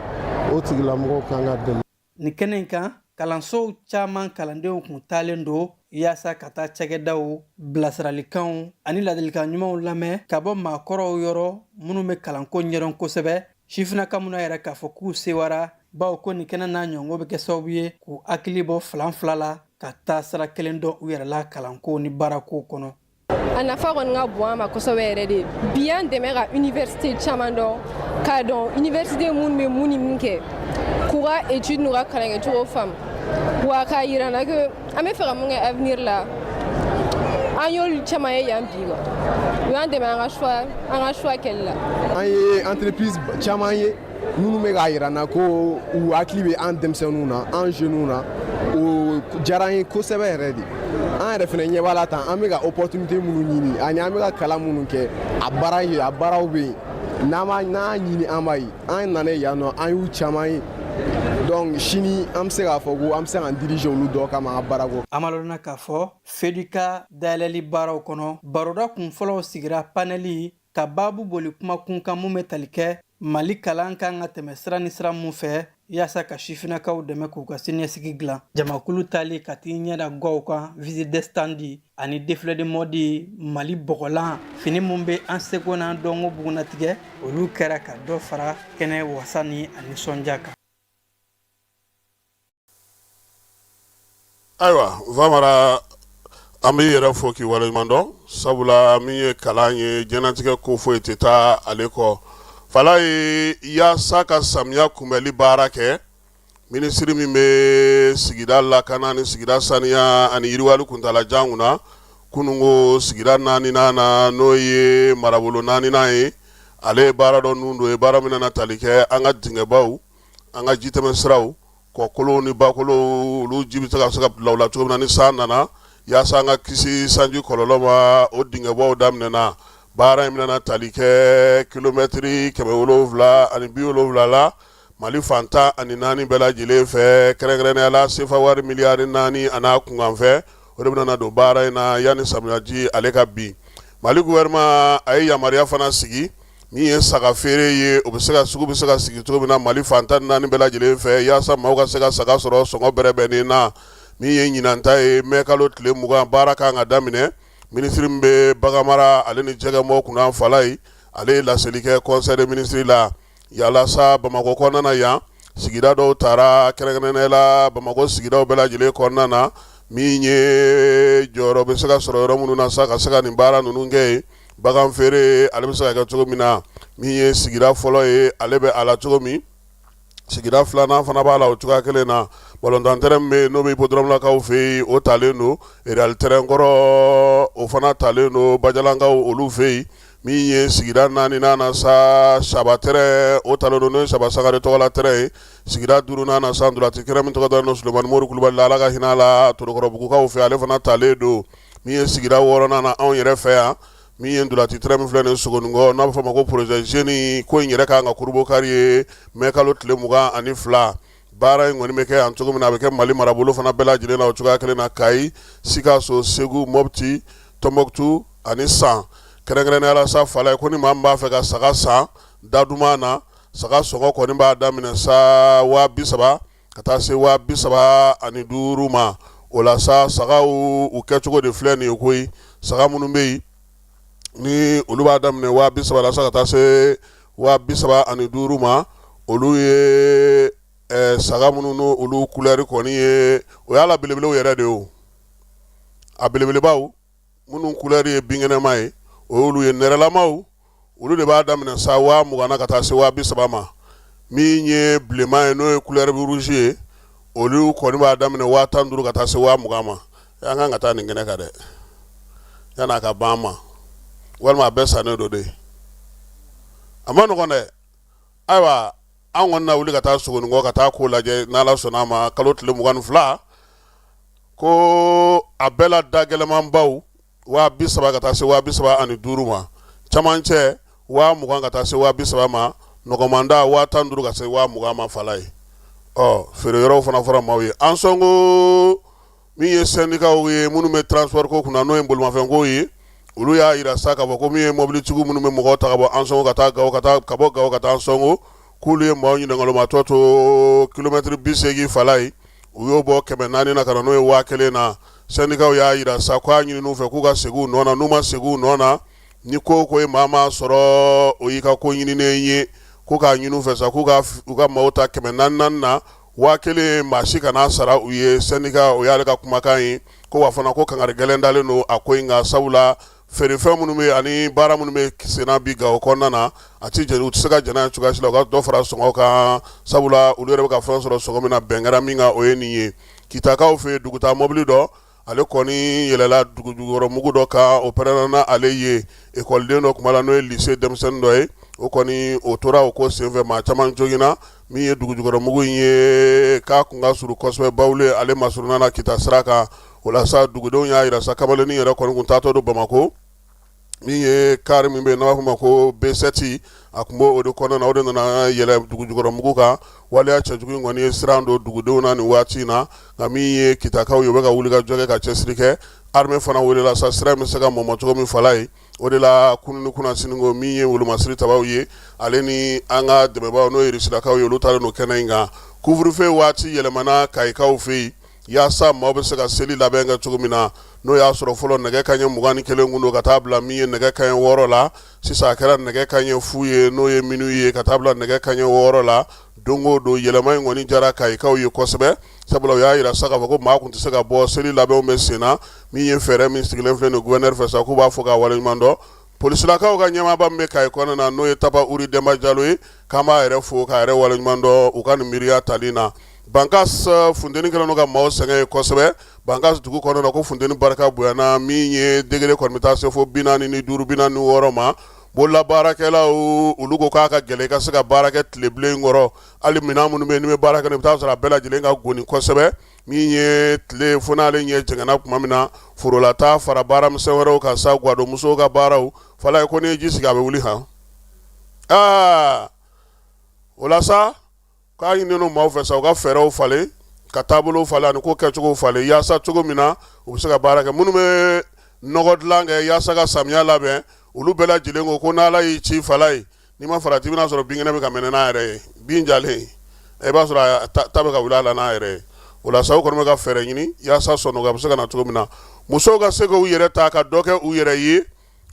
o tigilamɔgɔw kan ka dɛmɛ. Nin kɛnɛ in kan, kalansow caman kalandenw kun taalen don yaasa ka taa cakɛdaw bilasiralikanw ani ladilikan ɲumanw lamɛn ka bɔ maakɔrɔw yɔrɔ minnu bɛ kalanko ɲɛdɔn kosɛbɛ. Sifinnaka minnu yɛrɛ k'a fɔ k'u sewara, bawo ko nin kɛnɛ n'a ɲɔgɔn bɛ kɛ sababu ye k'u hakili bɔ filan fila la, ka taa sira kelen dɔn u yɛrɛ la kalanko ni baarako kɔnɔ. A nafa kɔni ka bon an ma kosɛbɛ yɛrɛ de. Bi y'an dɛmɛ ka université caman dɔn, k'a dɔn université minnu bɛ mun ni mun kɛ, k'u ka étude n'u ka kalankɛcogo faamu, wa k'a yira an na que an bɛ fɛ ka mun kɛ avenir la. An y'olu caman ye yan bi quoi. U y'an dɛmɛ an ka choix kɛli la. An ye entreprise caman ye minnu bɛ k'a yira n na ko u hakili bɛ an denmisɛnninw na, an jeunes na. O diyara an ye kosɛbɛ yɛrɛ de. An yɛrɛ fana ɲɛ b'a la tan, an bɛ ka opportunité minnu ɲini ani an bɛ ka kalan minnu kɛ, a baara ye, a baaraw bɛ yen. N'an b'a n'an ɲini, an b'a ye. An nana yan nɔ, an y'u caman ye. Donc sini an bɛ se k'a fɔ ko an bɛ se k'an diriger olu dɔ kama an ka baarako. An b'a lɔnna k'a fɔ FEDUCA dayɛlɛli baaraw kɔnɔ, baroda kun fɔlɔw sigira panɛli ka baabu boli kuma kun kan mun bɛ tali kɛ Mali kalan kan ka tɛmɛ sira ni sira mun fɛ yaasa ka sifinnakaw dɛmɛ k'u ka siniɲɛsigi dilan. Jamakulu taali ka t'i ɲɛ da gaw kan, visite des stands ani défilé de mode, Mali bɔgɔlan fini mun bɛ an seko n'an dɔnko bugunnatigɛ, olu kɛra ka dɔ fara kɛnɛ wasa ni a nisɔndiya kan. Ayiwa Famara, an b'i yɛrɛ fo k'i waleɲuman dɔn, sabula min ye kalan ye, diɲɛnatigɛ ko foyi tɛ taa ale kɔ. Fala ye yaasa ka samiya kunbɛli baara kɛ, minisiri min bɛ sigida lakana ni sigida saniya ani yiriwali kuntaalajan kunna, kununko sigida naaninan na, n'o ye marabolo naaninan ye. Ale ye baara dɔ nun don ye, baara min na tali kɛ an ka dingɛbaw, an ka jitɛmɛ siraw, kɔkolow ni bakolow, olu ji bɛ se ka bila u la cogo min na ni san nana, yaasa an ka kisi sanji kɔlɔlɔ ma. O dingɛbaw daminɛna. Baara in bɛna tali kɛ kilomɛtiri 770 la Mali fan 14 bɛɛ lajɛlen fɛ, kɛrɛnkɛrɛnnenya la sefa wari miliyari 4 an'a kunkanfɛn, o de bɛna don baara in na yanni samiyaji ale ka bin. Mali gouvernement a ye yamaruya fana sigi min ye saga feere ye, o bɛ se ka sugu bɛ se ka sigi cogo min na Mali fan 14 bɛɛ lajɛlen fɛ, yaasa maaw ka se ka saga sɔrɔ sɔngɔ bɛrɛbɛnnen na. Min ye ɲinan ta ye, mɛ kalo tile 20, baara kan ka daminɛ. Minisiri min bɛ baganmara ale ni jɛgɛmɔ kunna, Falaye, ale ye laseli kɛ conseil des ministres la. Yalasa Bamakɔ kɔnɔna na yan, sigida dɔw taara, kɛrɛnkɛrɛnnenya la Bamakɔ sigidaw bɛɛ lajɛlen kɔnɔna na, min ye jɔyɔrɔ bɛ se ka sɔrɔ yɔrɔ minnu na sa ka se ka nin baara ninnu kɛ yen. Bagan feere ale bɛ se ka kɛ cogo min na, min ye sigida fɔlɔ ye, ale bɛ a la cogo min, sigida filanan fana b'a la o cogoya kelen na. Balontan terrain min bɛ yen, n'o bɛ hippodrome lakaw fɛ yen, o talen don. Real terrain kɔrɔ, o fana talen don Bajalankaw olu fɛ yen. Min ye sigida naaninan na sa, Saba terrain, o talen don, n'o ye Saba Sangare tɔgɔla terrain ye. Sigida duurunan na sa, ntolaci terrain min tɔgɔ dalen don Sulemani Mori Kulubali la, Ala ka hinɛ a la, Torokɔrɔbugukaw fɛ, ale fana talen don. Min ye sigida wɔɔrɔnan na, anw yɛrɛ fɛ yan, min ye ntolaci terrain min filɛ nin Sogoninkɔ, n'a bɛ fɔ a ma ko projet jeunes, ko in yɛrɛ kan ka kurubokari ye mɛ kalo tile 22. Baara in kɔni bɛ kɛ yan cogo min na, a bɛ kɛ Mali marabolo fana bɛɛ lajɛlen na o cogoya kelen na: Kayi, Sikaso, Segu, Mɔpti, Tɔnbɔkutu ani San. Kɛrɛnkɛrɛnnenya la sa, Falaye ko ni maa min b'a fɛ ka saga san da duman na, saga sɔngɔ kɔni b'a daminɛ sa 30,000 ka taa se 35,000 ma. O la sa, sagaw u kɛcogo de filɛ nin ye koyi. Saga minnu bɛ yen ni olu b'a daminɛ 30,000 la sa ka taa se 35,000 ma, olu ye saga minnu n' olu couleur kɔni ye, o y'a la belebelew yɛrɛ de ye. O a belebelebaw minnu couleur ye binkɛnɛma ye, o y'olu ye. Nɛrɛlamaw, olu de b'a daminɛ sa 20,000 na ka taa se 30,000 ma. Min ye bilenman ye, n'o ye couleur rouge ye, olu kɔni b'a daminɛ 15,000 ka taa se 20,000 ma. An kan ka taa nin kɛnɛ kan dɛ, yan'a ka ban ma, walima a bɛɛ sannen don de. A ma nɔgɔn dɛ. Ayiwa, an kɔni na wuli ka taa Sogoninkɔ ka taa ko lajɛ n'Ala sɔnna a ma kalo tile 22. Ko a bɛɛ la da gɛlɛnmanbaw 30,000 ka taa se 35,000 ma, camancɛ 20,000 ka taa se 30,000 ma, nɔgɔmanda 15,000 ka se 20,000 ma. Falaye ɔ feere yɔrɔw fana fɔra maaw ye. Ansongo, min ye sɛndikaw ye minnu bɛ transport ko kunna, n'o ye bolimafɛnko ye, olu y'a jira sa k'a fɔ ko min ye mobilitigiw minnu bɛ mɔgɔw ta ka bɔ Ansongo ka taa Gawo, ka taa ka bɔ Gawo ka taa Ansongo, k'olu ye maaw ɲinɛnkalomatɔ to kilomɛtiri 80. Falaye, u y'o bɔ 400 na ka na n'o ye 1000 na. Sɛndikaw y'a jira sa k'a ɲini u fɛ k'u ka segin u nɔ na. N'u ma segin u nɔ na, ni ko ko ye maa maa sɔrɔ, o y'i ka ko ɲininen ye. Ko k'a ɲini u fɛ sa k'u ka u ka maaw ta 400 naani na, 1000 maa si kana sara u ye. Sɛndika, o y'ale ka kumakan ye. Ko wa fana ko kangari gɛlɛn dalen don a ko in kan, sabula feerefɛn minnu bɛ ani baara minnu bɛ senna bi Gawo kɔnɔna na, a tɛ jɛn, u tɛ se ka jɛn n'a ye cogoya si la u ka dɔ fara sɔngɔ kan, sabula olu yɛrɛ bɛ ka fɛn sɔrɔ sɔngɔ min na, bɛn kɛra min kan, o ye nin ye. Kitakaw fɛ yen, dugutaa mɔbili dɔ, ale kɔni yɛlɛla dugujukɔrɔ mugu dɔ kan, o pɛrɛnna n'ale ye. Ekɔliden dɔ tun b'a la, n'o ye lycée denmisɛnnin dɔ ye, o kɔni o tora o ko senfɛ, maa caman joginna. Min ye dugujukɔrɔ mugu in ye, k'a kun ka surun kosɛbɛ Bawule ale masurunna na Kita sira kan. O la sa, dugudenw y'a jira sa, kamalennin yɛrɛ kɔni kun taatɔ don Bamakɔ. Min ye car min bɛ yen, n'a b'a fɔ ma ko B7, a tun b'o de kɔnɔna na, o de nana yɛlɛ dugujukɔrɔ mugu kan. Waleya cɛjugu in kɔni ye siran don dugudenw na nin waati in na. Nka min ye Kitakaw ye, u bɛ ka wuli ka jɔ kɛ ka cɛsiri kɛ. Armée fana welela sa, sira in bɛ se ka mɔmɔ cogo min. Falaye, o de la kunun ni kunasini ko min ye wolomasiri tabaw ye, ale ni an ka dɛmɛbaaw, n'o ye Rusilakaw ye, olu taalen don kɛnɛ in kan. Couvre-feu waati yɛlɛmana Kayikaw fɛ yen, yaasa maaw bɛ se ka seli labɛn kɛ cogo min na. N'o y'a sɔrɔ fɔlɔ nɛgɛ kanɲɛ 21 kun don ka taa bila min ye nɛgɛ kanɲɛ 6 la, sisan a kɛra nɛgɛ kanɲɛ fu ye, n'o ye minuit ye, ka taa bila nɛgɛ kanɲɛ 6 la don o don. Yɛlɛma in kɔni diyara Kayikaw ye kosɛbɛ, sabula u y'a jira sa k'a fɔ ko maa tun tɛ se ka bɔ, seli labɛnw bɛ sen na. Min ye fɛɛrɛ min sigilen filɛ nin gouverneur fɛ sa, k'u b'a fɔ k'a waleɲuman dɔn. Polisilakaw ka ɲɛmaaba min bɛ Kayi kɔnɔna na, n'o ye Taba Uri Denba Jalo ye, k'an b'a yɛrɛ fo k'a yɛrɛ waleɲuman dɔn u ka nin miiriya tali na. Bankas, funteni kɛlen don ka maaw sɛgɛn yen kosɛbɛ. Bankas dugu kɔnɔna na, ko funteni barika bonyana, min ye degré kɔni bɛ taa se fo 45, 46 ma. Bololabaarakɛlaw olu ko k'a ka gɛlɛn i ka se ka baara kɛ tile bilen kɔrɔ, hali minɛn minnu bɛ yen n'i bɛ baara kɛ i bɛ taa sɔrɔ a bɛɛ lajɛlen ka goni kosɛbɛ. Min ye tile fo n'ale ɲɛ jɛngɛnna tuma min na, forolataa fara baaramisɛn wɛrɛw kan sa, gadonmusow ka baaraw fala ko n'i ye ji sigi a bɛ wuli han. Aa o la sa, k'a ɲininen maaw fɛ sa u ka fɛɛrɛw falen, ka taabolo falen ani ko kɛcogo falen, yaasa cogo min na u bɛ se ka baara kɛ. Minnu bɛ nɔgɔ dilan kɛ yaasa ka samiya labɛn, olu bɛɛ lajɛlen ko ko n'Ala y'i ci fala ye, n'i ma farati i bɛna sɔrɔ binkɛnɛ bɛ ka mɛnɛ n'a yɛrɛ ye, bin jalen i b'a sɔrɔ a ta bɛ ka wuli a la n'a yɛrɛ ye. O la sa, u kɔni bɛ ka fɛɛrɛ ɲini yaasa sɔnɔgɔ bɛ se ka na cogo min na, musow ka se k'u yɛrɛ ta ka dɔ kɛ u yɛrɛ ye.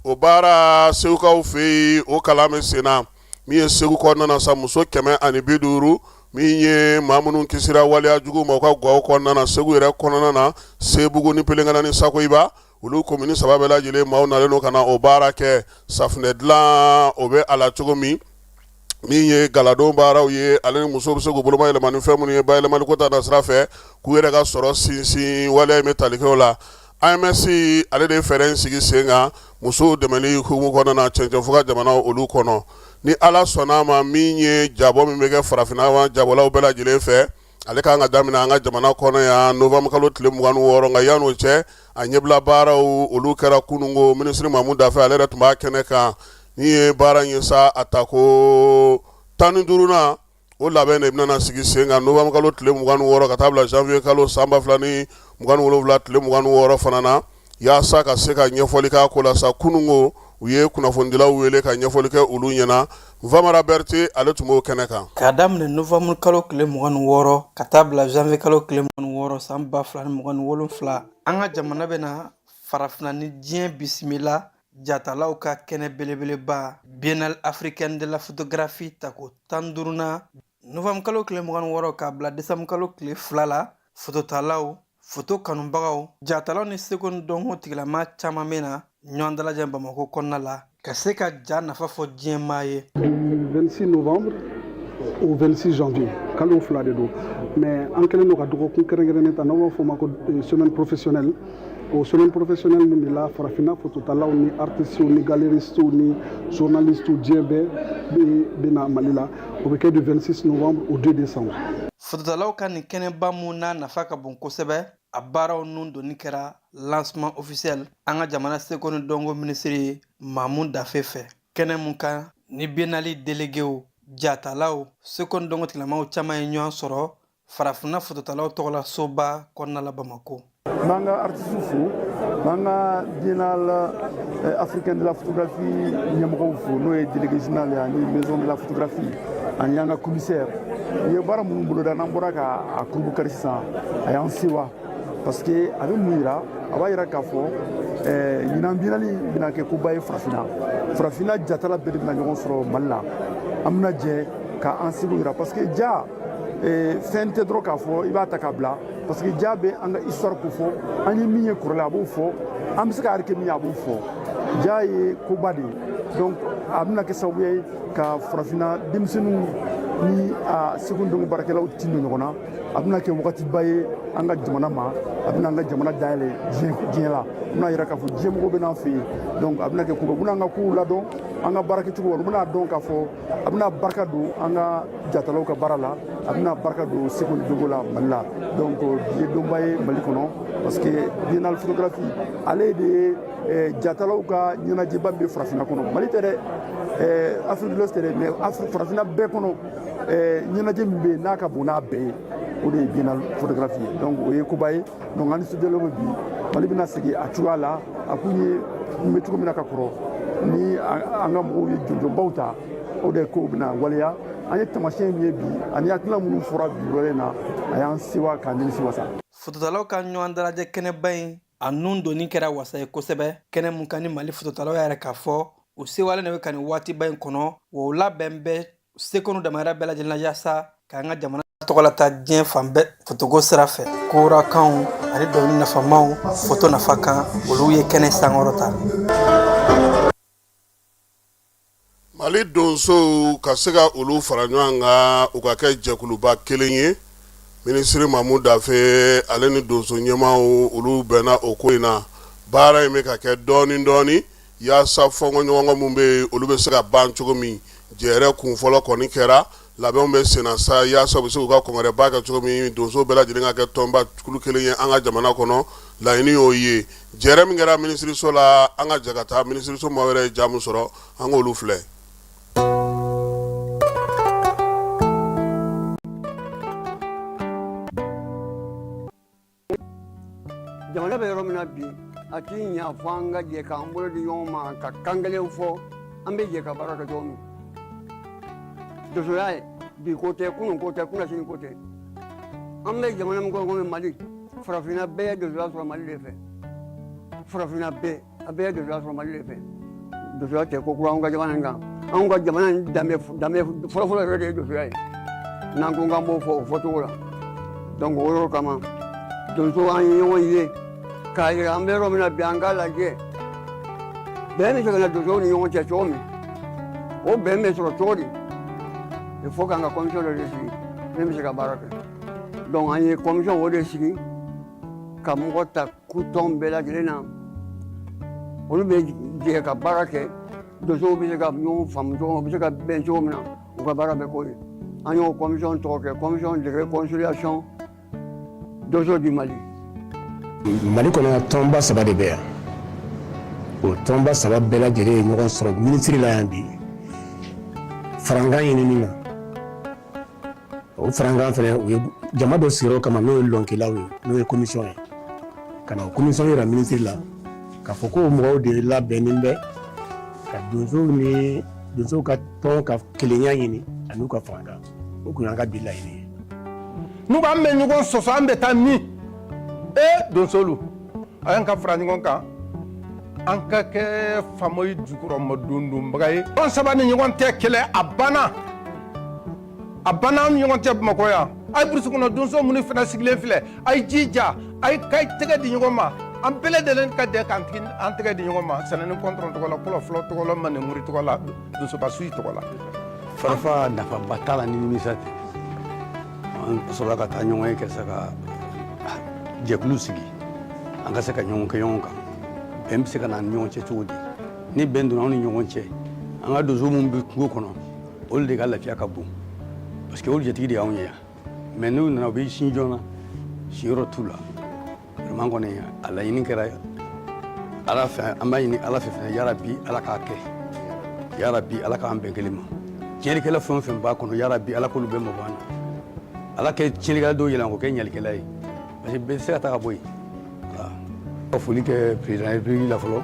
O baara segukaw fɛ yen, o kalan bɛ sen na. Min ye Segu kɔnɔna na sa, muso 150 min ye maa minnu kisira waleya jugu ma u ka gaw kɔnɔna na Segu yɛrɛ kɔnɔna na, Sebugu ni Pelengana ni Sakoyiba, olu komini saba bɛɛ lajɛlen maaw nalen don ka na o baara kɛ. Safunɛ dilan o bɛ a la cogo min, min ye galadon baaraw ye, ale ni musow bɛ se k'u boloma yɛlɛma ni fɛn minnu ye bayɛlɛmali ko ta na sira fɛ, k'u yɛrɛ ka sɔrɔ sinsin, waleya in bɛ tali kɛ o la. AMS ale de ye fɛɛrɛ in sigi sen kan musow dɛmɛli hukumu kɔnɔna na cɛncɛnfuga jamanaw olu kɔnɔ. Ni Ala sɔnna a ma, min ye jabɔ min bɛ kɛ farafinna jabɔlaw bɛɛ lajɛlen fɛ, ale kan ka daminɛ an ka jamana kɔnɔ yan novembre kalo tile 26. Nka yan'o cɛ, a ɲɛbila baaraw olu kɛra kununko. Minisiri Mamu Dafe ale yɛrɛ tun b'a kɛnɛ kan. Min ye baara in ye sa, a tako 15nan o labɛn de bɛna sigi sen kan novembre kalo tile 26 ka taa bila janvier kalo san 2027 tile 26 fana na, yaasa ka se ka ɲɛfɔli k'a ko la sa. Kununko u ye kunnafonidilaw wele ka ɲɛfɔli kɛ olu ɲɛna. Famara Berete ale tun b'o kɛnɛ kan. K'a daminɛ novembre kalo tile 26 ka taa bila janvier kalo tile 26 san 2027, an ka jamana bɛna farafinna ni diɲɛ bisimila jatalaw ka kɛnɛ belebeleba Biennale africaine de la photographie tako 15nan, novembre kalo tile 26 k'a bila décembre kalo tile 2 la. Fototalaw, foto kanubagaw, jatalaw ni seko ni dɔnko tigilama caman bɛ na ɲɔgɔn dalajɛ Bamakɔ kɔnɔna la ka se ka ja nafa fɔ diɲɛ maa ye. 26 novembre au 26 janvier, kalo 2 de don, mais an kɛlen don ka dɔgɔkun kɛrɛnkɛrɛnnen ta n'aw b'a fɔ o ma ko semaine professionnelle. O semaine professionnelle min de la, farafinna fototalaw ni artistes ni galeristes ni journalistes, diɲɛ bɛɛ bɛ na Mali la. O bɛ kɛ du 26 novembre au 2 décembre. Fototalaw ka nin kɛnɛba mun n'a nafa ka bon kosɛbɛ, a baaraw nun donni kɛra lancement officiel an ka jamana seko ni dɔnko minisiri Mamu Dafe fɛ, kɛnɛ mun kan ni biennale déléguéw, jatalaw, seko ni dɔnko tigilamaw caman ye ɲɔgɔn sɔrɔ farafinna fototalaw tɔgɔla soba kɔnɔna la Bamakɔ. N b'an ka artiste fo, n b'an ka Biennale africaine de la photographie ɲɛmɔgɔw fo, n'o ye délégué général ye ani maison de la photographie ani an ka commissaire. U ye baara minnu boloda n'an bɔra ka a kurubukari sisan, a y'an sewa, parce que a bɛ mun yira? A b'a yira k'a fɔ ɲinan biennale bɛna kɛ koba ye farafinna. Farafinna jatala bɛɛ de bɛna ɲɔgɔn sɔrɔ Mali la. An bɛna jɛ ka an seko yira, parce que ja fɛn tɛ dɔrɔn k'a fɔ i b'a ta k'a bila, parce que ja bɛ an ka histoire ko fɔ, an ye min ye kɔrɔlen a b'o fɔ, an bɛ se ka art kɛ min ye a b'o fɔ. Ja ye koba de ye. Donc a bɛna kɛ sababu ye ka farafinna denmisɛnninw ni a seko ni dɔnko baarakɛlaw tin don ɲɔgɔn na. A bɛna kɛ wagatiba ye an ka jamana ma, a bɛna an ka jamana dayɛlɛ diɲɛ la, a bɛna yira k'a fɔ diɲɛ mɔgɔw bɛ n'an fɛ yen. Donc a bɛna kɛ koba, u bɛna an ka kow ladɔn, an ka baarakɛcogo, u bɛna dɔn k'a fɔ a bɛna barika don an ka jatalaw ka baara la, a bɛna barika don seko ni dɔnko la Mali la. Donc bi ye donba ye Mali kɔnɔ, parce que biennale photographie ale de ye jatalaw ka ɲɛnajɛba min bɛ farafinna kɔnɔ. Mali tɛ dɛ, Afrique de l'Ouest tɛ dɛ, mais farafinna bɛɛ kɔnɔ, ɲɛnajɛ min bɛ yen n'a ka bon n'a bɛɛ ye, o de ye biennale photographie ye. Donc o ye koba ye. Donc an nisɔndiyalen bɛ bi. Mali bɛna segin a cogoya la a kun ye kun bɛ cogo min na ka kɔrɔ, ni an ka mɔgɔw ye jɔnjɔnbaw ta, o de kow bɛna waleya. An ye taamasiyɛn min ye bi ani hakilina minnu fɔra bi wale in na, a y'an sewa k'an nimisi wasa. Fototalaw ka ɲɔgɔn dalajɛ kɛnɛba in, a nun donni kɛra wasa ye kosɛbɛ, kɛnɛ mun kan ni Mali fototalaw yɛrɛ k'a fɔ u sewalen de bɛ ka nin waatiba in kɔnɔ, wa u labɛn bɛ seko n'u damayira bɛɛ lajɛlen na yaasa k'an ka jamana tɔgɔlata diɲɛ fan bɛɛ fotoko sira fɛ. Korakanw ani dɔnkili nafamaw foto nafa kan, olu ye kɛnɛ sankɔrɔta. Mali donsow ka se ka olu fara ɲɔgɔn kan, u ka kɛ jɛkuluba kelen ye. Minisiri Mamu Dafe ale ni donso ɲɛmaaw olu bɛnna o ko in na. Baara in bɛ ka kɛ dɔɔnin dɔɔnin. yaasa fɔnkɔɲɔgɔnkɔ min bɛ yen olu bɛ se ka ban cogo min. Jɛrɛ kun fɔlɔ kɔni kɛra, labɛnw bɛ senna sa yaasa u bɛ se k'u ka kɔngrɛba kɛ cogo min, donso bɛɛ lajɛlen ka kɛ tɔnba kulu kelen ye an ka jamana kɔnɔ. Laɲini y'o ye. Jɛrɛ min kɛra minisiriso la, an ka jɛ ka taa minisiriso maa wɛrɛ ye ja min sɔrɔ, an k'olu filɛ. Jamana bɛ yɔrɔ min na bi, a ti ɲa fo an ka jɛ k'an bolo di ɲɔgɔn ma ka kan kelen fɔ, an bɛ jɛ ka baara kɛ cogo min. Donsoya ye bi ko tɛ, kunun ko tɛ, kunasini ko tɛ. An bɛ jamana min kɔnɔ komi Mali, farafinna bɛɛ ye donsoya sɔrɔ Mali de fɛ. Farafinna bɛɛ, a bɛɛ ye donsoya sɔrɔ Mali de fɛ. Donsoya tɛ ko kura anw ka jamana in kan. Anw ka jamana in danbe danbe fɔlɔfɔlɔ yɛrɛ de ye donsoya ye, n'an ko k'an b'o fɔ o fɔcogo la. Donc o yɔrɔ kama, donso an ye ɲɔgɔn ye k'a yira an bɛ yɔrɔ min na bi, an k'a lajɛ bɛn bɛ se ka na donsow ni ɲɔgɔn cɛ cogo min, o bɛn bɛ sɔrɔ cogo di. Il faut k'an ka commission dɔ de sigi min bɛ se ka baara kɛ. Donc an ye commission o de sigi ka mɔgɔ ta tɔn bɛɛ lajɛlen na, olu bɛ jɛ ka baara kɛ. Donsow bɛ se ka ɲɔgɔn faamu cogo min, u bɛ se ka bɛn cogo min na, u ka baara bɛ k'o ye. An y'o commission tɔgɔ kɛ commission de réconciliation donso du Mali. Mali kɔnɔ, tɔnba saba de bɛ yan. O tɔnba saba bɛɛ lajɛlen ye ɲɔgɔn sɔrɔ minisiri la yan bi farankan ɲinini na. O farankan fana, u ye jama dɔ sigi o kama, n'o ye lɔnkɛlaw ye, n'o ye commission ye, ka na o commission yira minisiri la k'a fɔ ko mɔgɔw de labɛnnen bɛ ka donsow ni donsow ka tɔn ka kelenya ɲini an'u ka farankan. O tun y'an ka bi laɲini ye. N'u b'an bɛ ɲɔgɔn sɔsɔ, an bɛ taa min? E donsolu, a y'an ka fara ɲɔgɔn kan, an ka kɛ faamaw jukɔrɔma dondonbaga ye. Tɔn saba ni ɲɔgɔn tɛ kɛlɛ, a banna, a banna an ni ɲɔgɔn cɛ Bamakɔ yan. A ye burusi kɔnɔ donso minnu fana sigilen filɛ, a ye jija, a ye ka tɛgɛ di ɲɔgɔn ma. An bɛɛ lajɛlen ka jɛ k'an an tɛgɛ di ɲɔgɔn ma sɛnɛni kɔntɔrɔn tɔgɔ la, kɔlɔ fɔlɔ tɔgɔ la, mandenkuri tɔgɔ la, donsoba su tɔgɔ la. Farafa nafaba t'a la ni nimisa tɛ. An sɔrɔla ka taa ɲɔgɔn ye kɛ sa ka jɛkulu sigi, an ka se ka ɲɔgɔn kɛ ɲɔgɔn kan. Bɛn bɛ se ka na an ni ɲɔgɔn cɛ cogo di? Ni bɛn donna anw ni ɲɔgɔn cɛ, an ka donso minnu bɛ kungo kɔnɔ, olu de ka lafiya ka bon, parce que olu jatigi de y'anw ye yan. Mais n'u nana, u bɛ sin joona, siyɔrɔ t'u la. Vraiment kɔni, a laɲini kɛra Ala fɛ, an b'a ɲini Ala fɛ fana, yarabi Ala k'a kɛ, yarabi Ala k'an bɛn kelen ma. Tiɲɛnikɛla fɛn o fɛn b'a kɔnɔ, yarabi Ala k'olu bɛɛ mabɔ an na. Ala kɛ tiɲɛnikɛla dɔw yɛlɛma k'o kɛ ɲalikɛla ye, parce que bɛɛ tɛ se ka taa ka bɔ yen. Ka foli kɛ président république la fɔlɔ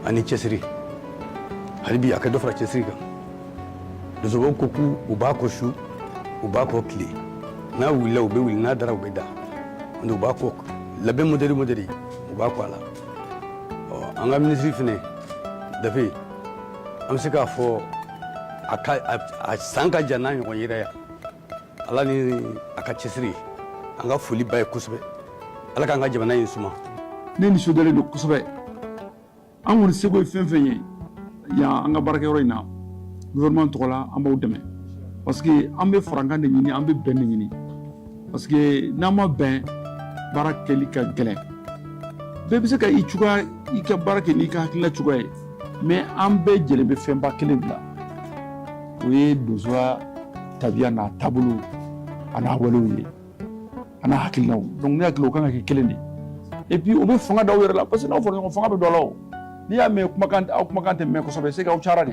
ani cɛsiri, hali bi a ka dɔ fara cɛsiri kan. Donsobaw ko k'u u b'a kɔ su, u b'a kɔ tile, n'a wulila u bɛ wuli, n'a dara u bɛ da, u b'a kɔ labɛn modèle modèle, u b'a kɔ a la. Ɔ, an ka minisiri fɛnɛ Dafe, an bɛ se k'a fɔ a ka a san ka jan n'a ɲɔgɔn yera yan. Ala ni a ka cɛsiri, an ka foli b'a ye kosɛbɛ. Ala k'an ka jamana in suma. Ne nisɔndiyalen don kosɛbɛ. An kɔni seko ye fɛn fɛn ye yan, an ka baarakɛyɔrɔ in na, gouvernement tɔgɔ la, an b'aw dɛmɛ, parce que an bɛ farankan de ɲini, an bɛ bɛn de ɲini, parce que n'an ma bɛn, baara kɛli ka gɛlɛn. Bɛɛ bɛ se ka i cogoya, i ka baara kɛ n'i ka hakilina cogoya ye, mais an bɛɛ jɛlen bɛ fɛnba kelen de la, o ye donsoya tabiya n'a taabolo a n'a walew ye, a n'a hakilinaw. Donc ne hakili o kan ka kɛ kelen de. Et puis o bɛ fanga d'aw yɛrɛ la, parce que n'aw fɔra ɲɔgɔn, fanga bɛ don a la. O n'i y'a mɛn kumakan, aw kumakan tɛ mɛn kosɛbɛ, c'est que aw cayara de.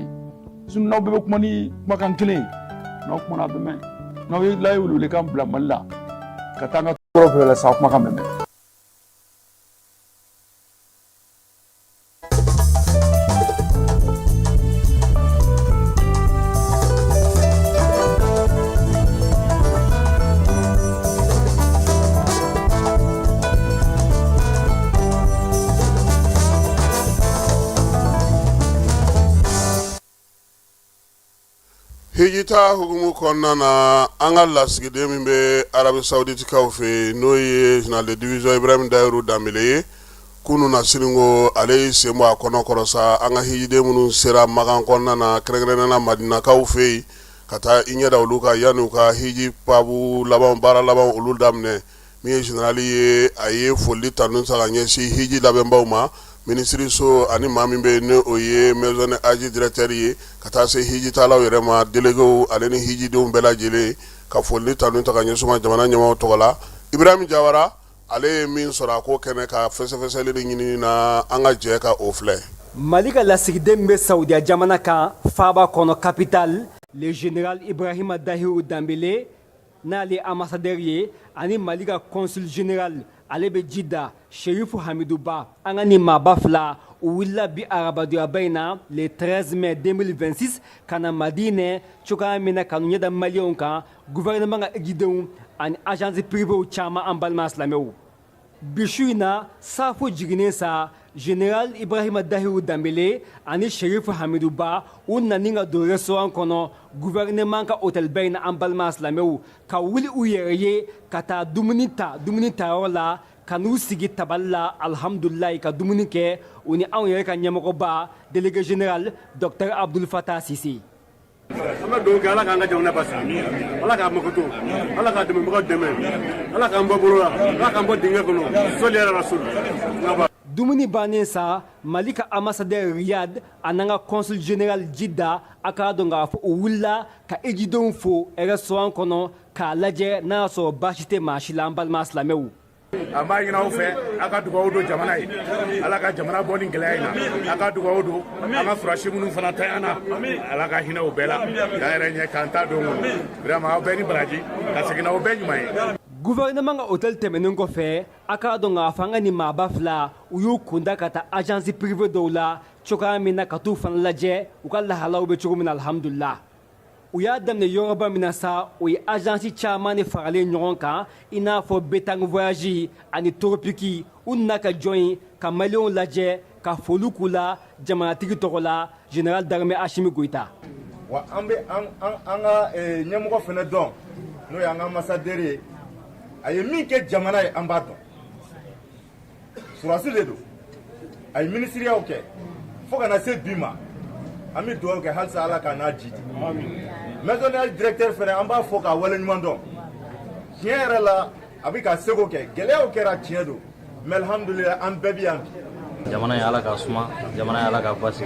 Sinon n'aw bɛɛ bɛ kuma ni kumakan kelen ye, n'aw kumana a bɛ mɛn. N'aw ye la ye welewelekan bila Mali la ka taa an ka yɔrɔ fɛnɛ la sisan, aw kumakan bɛ mɛn. Hijita hukumu kɔnɔna na, an ka lasigiden min bɛ Arabi Sawuditikaw fɛ yen, n'o ye général de division Ibrahim Dayiru Danbele ye, kunun na siniko ale y'i sen bɔ a kɔnɔ kɔrɔ sa, an ka hijiden minnu sera Makan kɔnɔna na, kɛrɛnkɛrɛnnenya la Madinakaw fɛ yen, ka taa i ɲɛ da olu kan yanni u ka hiji paabu laban, baara laban olu daminɛ. Min ye général ye, a ye foli tanu ta ka ɲɛsin hiji labɛnbaw ma. Minisiriso ani maa min bɛ ni o ye maison de haji directeur ye ka taa se hijitalaw yɛrɛ ma, déléguéw ale ni hijidenw bɛɛ lajɛlen ka foli ni tanu ta ka ɲɛsin u ma jamana ɲɛmaaw tɔgɔ la. Ibrahim Jawara ale ye min sɔrɔ a ko kɛnɛ kan fɛsɛfɛsɛli ni ɲinini na, an ka jɛ ka o filɛ. Mali ka lasigiden min bɛ Saudiya jamana kan faaba kɔnɔ capitale, le général Ibrahima Dahiru Danbele, n'ale ye ambassadeur ye, ani Mali ka consul général ale bɛ Jida, Sherifu Hamidu Ba. An ka nin maaba fila u wulila bi arabadonyaba in na le 13 mai 2026 ka na Madinɛ cogoya min na ka n'u ɲɛ da maliyɛnw kan, gouvernement ka hijidenw ani agence privéw caman. An balima silamɛw, bi su in na saafo jiginnen sa, général Ibrahima Dahiru Danbele ani Sherifu Hamidu Ba u nani ka don restaurant kɔnɔ gouvernement ka hôtelba in na. An balima silamɛw, ka wuli u yɛrɛ ye ka taa dumuni ta dumuni tayɔrɔ la, ka n'u sigi tabali la, alhamdulilayi, ka dumuni kɛ u ni anw yɛrɛ ka ɲɛmɔgɔba délégué général docteur Abdul Fatah Sise. An bɛ dugawu kɛ Ala k'an ka jamana basigi, Ala k'a makoto, Ala k'a dɛmɛbagaw dɛmɛ, Ala k'an bɔ bolo la, Ala k'an bɔ dingɛ kɔnɔ. Sɔli ala rasul. Dumuni bannen sa, Mali ka ambassadeur Riyad an'an ka consul général Jida, a k'a dɔn k'a fɔ u wulila ka hijidenw fo restaurant kɔnɔ k'a lajɛ n'a y'a sɔrɔ baasi tɛ maa si la. An balima silamɛw, An b'a ɲini aw fɛ, aw ka dugawu don jamana ye, Ala ka jamana bɔ nin gɛlɛya in na. Aw ka dugawu don an ka sɔrɔdasi minnu fana tanyana, Ala ka hinɛ u bɛɛ la, k'an yɛrɛ ɲɛ k'an ta don kɔnɔ. Vraiment, aw bɛɛ ni baraji, ka segin n'aw bɛɛ ɲuman ye. Gouvernement ka hôtel tɛmɛnen kɔfɛ, a k'a dɔn k'a fɔ an ka nin maaba fila u y'u kunda ka taa agence privée dɔw la cogoya min na ka t'u fana lajɛ u ka lahalaw bɛ cogo min na. Alhamdulillah, u y'a daminɛ yɔrɔba min na sa, o ye agence caman de faralen ɲɔgɔn kan, i n'a fɔ Betang Voyage ani Tropique. U nana ka jɔ yen ka maliyɛnw lajɛ, ka foli k'u la jamanatigi tɔgɔ la, général d'armée Assimi Goïta. Wa an bɛ an ka ɲɛmɔgɔ fana dɔn, n'o ye an ka ambassadeur ye. A ye min kɛ jamana ye, an b'a dɔn. Sɔrɔdasi de don, a ye minisiriyaw kɛ fo ka na se bi ma. An bɛ dugawu kɛ halisa, Ala k'a n'a jidi. Maison directeur fana, an b'a fɔ k'a waleɲuman dɔn. Tiɲɛ yɛrɛ la, a bɛ ka seko kɛ. Gɛlɛyaw kɛra, tiɲɛ don, mais alhamdulillah, an bɛɛ bɛ yan bi. Jamana ye, Ala ka suma. Jamana ye, Ala ka basigi.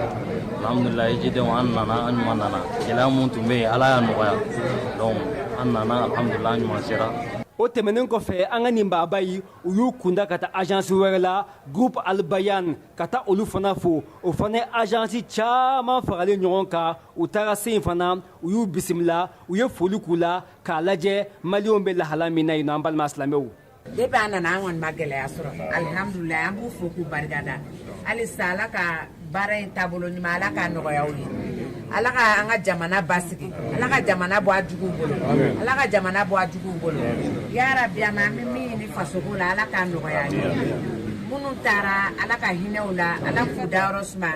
Alhamdulillah, hijidenw, an nana, an ɲuman nana. Gɛlɛya mun tun bɛ yen, Ala y'a nɔgɔya. Donc an nana, alhamdulillah, an ɲuman sera. O tɛmɛnen kɔfɛ, an ka nin baaba yi u y'u kunda ka taa agence wɛrɛ la, groupe Albayan, ka taa olu fana fo. O fana ye agence caman faralen ɲɔgɔn kan. U taara se yen fana, u y'u bisimila, u ye foli k'u la k'a lajɛ maliyɛnw bɛ lahala min na yen nɔ. An balima silamɛw, Depuis an nana, an kɔni ma gɛlɛya sɔrɔ, alihamudulila. An b'u fo k'u barikada. Halisa, Ala ka baara in taabolo ɲuman, Ala k'a nɔgɔya u ye. Ala ka an ka jamana basigi, Ala ka jamana bɔ a juguw bolo, Ala ka jamana bɔ a juguw bolo, yarabi. An bɛ min ɲini fasoko la, Ala k'a nɔgɔya an ye. Minnu taara, Ala ka hinɛ u la, Ala k'u dayɔrɔ suma.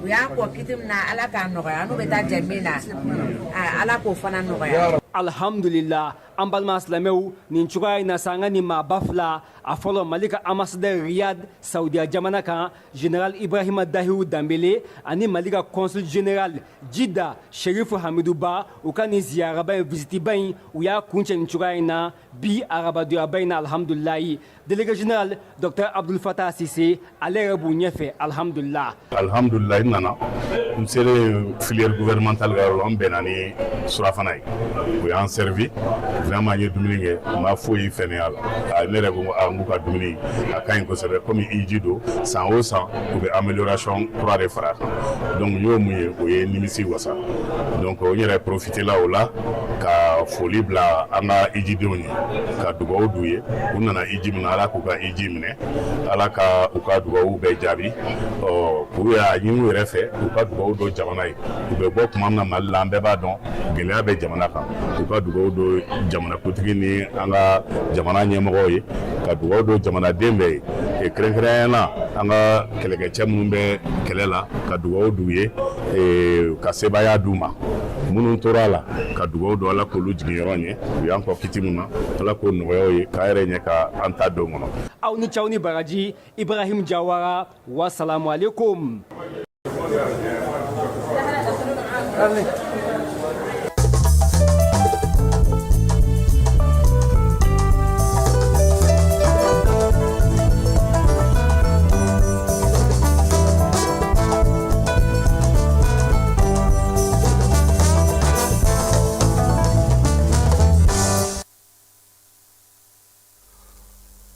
U y'an kɔ kiti min na, Ala k'a nɔgɔya. N'u bɛ taa jɛ min na, Ala k'o fana nɔgɔya. Alhamdulila, an balima silamɛw, nin cogoya in na sa, an ka nin maaba fila, a fɔlɔ Mali ka ambassadeur Riyad Saudiya jamana kan, général Ibrahima Dahiru Danbele, ani Mali ka consul général Jida, Sherifu Hamidu Ba, u ka nin ziyaraba in, visitiba in, u y'a kuncɛ nin cogoya in na bi arabadonyaba in na. Alhamdulilayi, délégué général docteur Abdul Fatah Sise, ale yɛrɛ b'u ɲɛfɛ, alhamdulillah. Alhamdulillah, n nana, n selen filière gouvernementale ka yɔrɔ la, n bɛnna ni surafana ye, u y'an servi. Vraiment, n ye dumuni kɛ, n ma foyi fɛnɛ a la. Ne yɛrɛ ko a n k'u ka dumuni a ka ɲi kosɛbɛ. Komi hiji don, san o san u bɛ amélioration kura de fara a kan. Donc n y'o mun ye, o ye nimisi wasa. Donc n yɛrɛ profité la o la ka foli bila an ka hijidenw ye, ka dugawu d'u ye. U nana hiji min na, Ala k'u ka hiji minɛ, Ala ka u ka dugawu bɛɛ jaabi. Ɔ k'u y'a ɲini u yɛrɛ fɛ, u ka dugawu don jamana ye. U bɛ bɔ tuma min na Mali la, an bɛɛ b'a dɔn gɛlɛya bɛ jamana kan. U ka dugawu don jamanakuntigi ni an ka jamana ɲɛmɔgɔw ye, ka dugawu don jamanaden bɛɛ ye, kɛrɛnkɛrɛnnenya la an ka kɛlɛkɛcɛ minnu bɛ kɛlɛ la, ka dugawu d'u ye ka sebaaya d'u ma. Minnu tora a la, ka dugawu don Ala k'olu jiginyɔrɔ ɲɛ. U y'an kɔ kiti min na, Ala k'o nɔgɔya u ye, k'an yɛrɛ ɲɛ ka an ta don kɔnɔ. Aw ni ce, aw ni baraji. Ibrahim Jawara, wasalamu alaikum.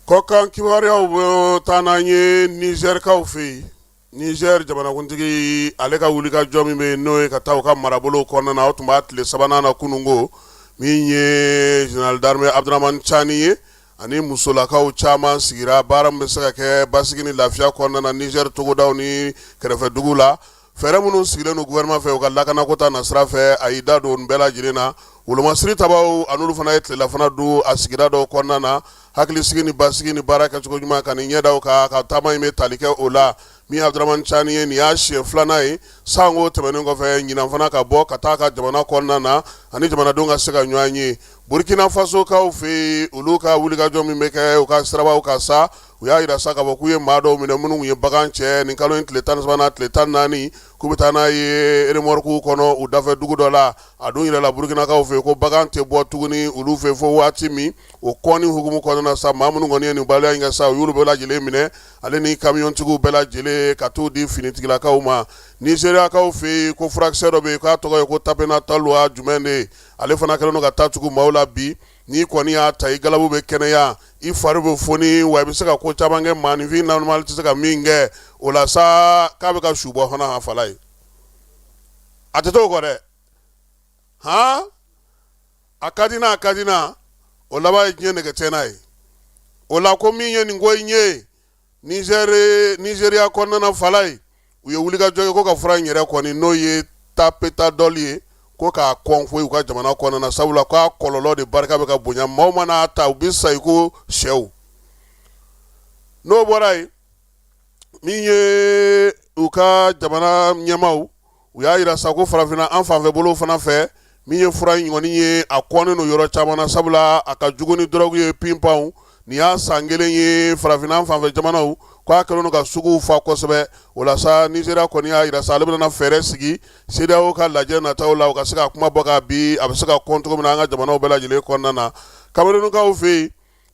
Kɔkan kibaruyaw bɛ taa n'an ye Nizɛrikaw fɛ yen. Nizɛri jamanakuntigi ale ka wulikajɔ min bɛ yen n'o ye ka taa u ka marabolo kɔnɔna na, o tun b'a tile sabanan na kununko, min ye général d'armée Abdramani Cani ye ani musolakaw caman sigira baara min bɛ se ka kɛ basigi ni lafiya kɔnɔna na Nizɛri togodaw ni kɛrɛfɛ dugu la. Fɛɛrɛ minnu sigilen don gouvernement fɛ u ka lakanako ta nasira fɛ, a y'i da don nin bɛɛ lajɛlen na. Wolomasiri tabaw an'olu fana ye tilelafana dun a sigida dɔw kɔnɔna na. Hakilisigi ni basigi ni baara kɛcogo ɲuman ka nin ɲɛda kan, ka taama in bɛ tali kɛ o la. Min ye Abdramani Cani ye, nin y'a siɲɛ filanan ye sanko tɛmɛnen kɔfɛ ɲinan fana ka bɔ ka taa ka jamana kɔnɔna na ani jamanadenw ka se ka ɲɔgɔn ye. Burkina Fasokaw fɛ yen, olu ka wulikajɔ min bɛ kɛ u ka sirabaw kan sa, u y'a jira sa k'a fɔ k'u ye maa dɔw minɛ minnu ye bagan cɛ nin kalo in tile 13 n'a tile 14, k'u bɛ taa n'a ye remorque kɔnɔ u dafɛ dugu dɔ la. A dun yirala Burkinakaw fɛ ko bagan tɛ bɔ tuguni olu fɛ fo waati min. O kɔni hukumu kɔnɔna sa, maa minnu kɔni ye nin waleya in kɛ sa, u y'olu bɛɛ lajɛlen minɛ, ale ni kamiyɔntigiw bɛɛ lajɛlen, ka t'u di finitigilakaw ma. Nizeriyakaw fɛ yen, ko furakisɛ dɔ bɛ yen k'a tɔgɔ ye ko tapenatɔl jumɛn de ye, ale fana kɛlen don ka taa tugu maaw la bi. N'i kɔni y'a ta, i galabu bɛ kɛnɛya, i fari bɛ foni, wa i bɛ se ka ko caman kɛ maaninfin normal tɛ se ka min kɛ. O la sa, k'a bɛ ka su bɔ fana fala ye, a tɛ t'o kɔ dɛ. Han, a ka di n'a ka di na, o laban ye diɲɛ nɛgɛ tɛna ye. O la ko min ye nin ko in ye Nizeriya kɔnɔna fala ye, u ye wulikajɔ kɛ ko ka fura in yɛrɛ kɔni, n'o ye tapetadɔli ye, ko k'a kɔn foyi u ka jamana kɔnɔna na, sabula k'a kɔlɔlɔ de barika bɛ ka bonya. Maaw mana ta, u bɛ sa i ko sɛw. N'o bɔra yen, min ye u ka jamana ɲɛmaaw, u y'a jira sa ko farafinna an fanfɛ bolo fana fɛ, min ye fura in kɔni ye, a kɔnnen don yɔrɔ caman na, sabula a ka jugu ni dɔrɔgu ye pinpanw. Nin y'a san kelen ye farafinna an fanfɛ jamanaw k'a kɛlen don ka suguw fa kosɛbɛ. O la sa, Nizeriya kɔni y'a jira sa ale bɛna fɛɛrɛ sigi CEDEAO ka lajɛ nataw la, u ka se ka kuma bɔ ka bi a bɛ se ka kɔn cogo min na an ka jamanaw bɛɛ lajɛlen kɔnɔna na. Kamerunkaw fɛ yen,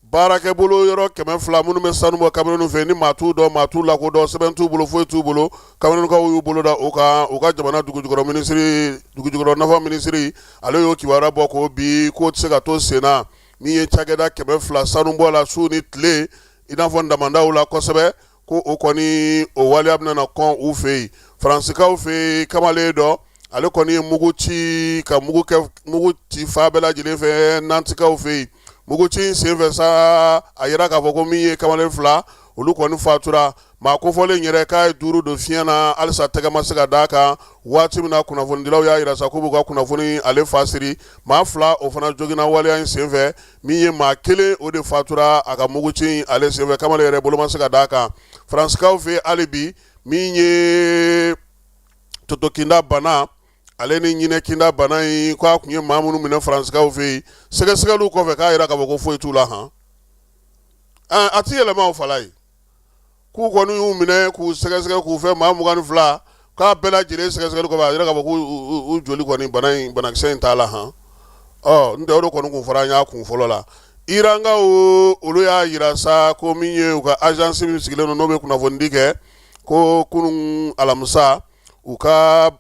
baarakɛbolo yɔrɔ 200 minnu bɛ sanu bɔ Kamerun fɛ, ni maa t'u dɔn, maa t'u lakodɔn, sɛbɛn t'u bolo, foyi t'u bolo, Kamerunkaw y'u bolo da o kan. U ka jamana dugujukɔrɔ minisiri, dugujukɔrɔ nafa minisiri, ale y'o kibaruya bɔ ko bi k'o tɛ se ka to sen na. Min ye cakɛda 200 sanubɔ la su ni tile, i n'a fɔ damandaw la kosɛbɛ, ko o kɔni o waleya bɛna na kɔn u fɛ yen. Faransikaw fɛ yen, kamalen dɔ ale kɔni ye mugu ci ka mugu kɛ mugu ci fan bɛɛ lajɛlen fɛ Nantikaw fɛ yen. Mugu ci in senfɛ sa, a yira k'a fɔ ko min ye kamalen fila, olu kɔni fatura. Maa kofɔlen yɛrɛ k'a ye duuru don fiɲɛ na, halisa tɛgɛ ma se ka d'a kan. Waati min na kunnafonidilaw y'a yira sa k'u b'u ka kunnafoni ale fasiri, maa fila o fana joginna waleya in senfɛ. Min ye maa kelen, o de fatura a ka mugu ci ale senfɛ. Kamalen yɛrɛ bolo ma se ka d'a kan. Faransikaw fɛ hali bi, min ye totokinda bana ale ni ɲinɛkinda bana in, k'a tun ye maa minnu minɛ faransikaw fɛ yen, sɛgɛsɛgɛliw kɔfɛ k'a yira k'a fɔ ko foyi t'u la. Han, a ti yɛlɛma o fala ye. K'u kɔni y'u minɛ k'u sɛgɛsɛgɛ k'u fɛ maa 22, k'a bɛɛ lajɛlen sɛgɛsɛgɛli kɔfɛ, a yira k'a fɔ k'u joli kɔni bana in banakisɛ in t'a la. Han, ɔ n tɛ o de kɔni kun fɔra an y'a kun fɔlɔ la. Irankaw olu y'a yira sa ko min ye u ka agence min sigilen don n'o bɛ kunnafonidi kɛ, ko kunun alamisa u ka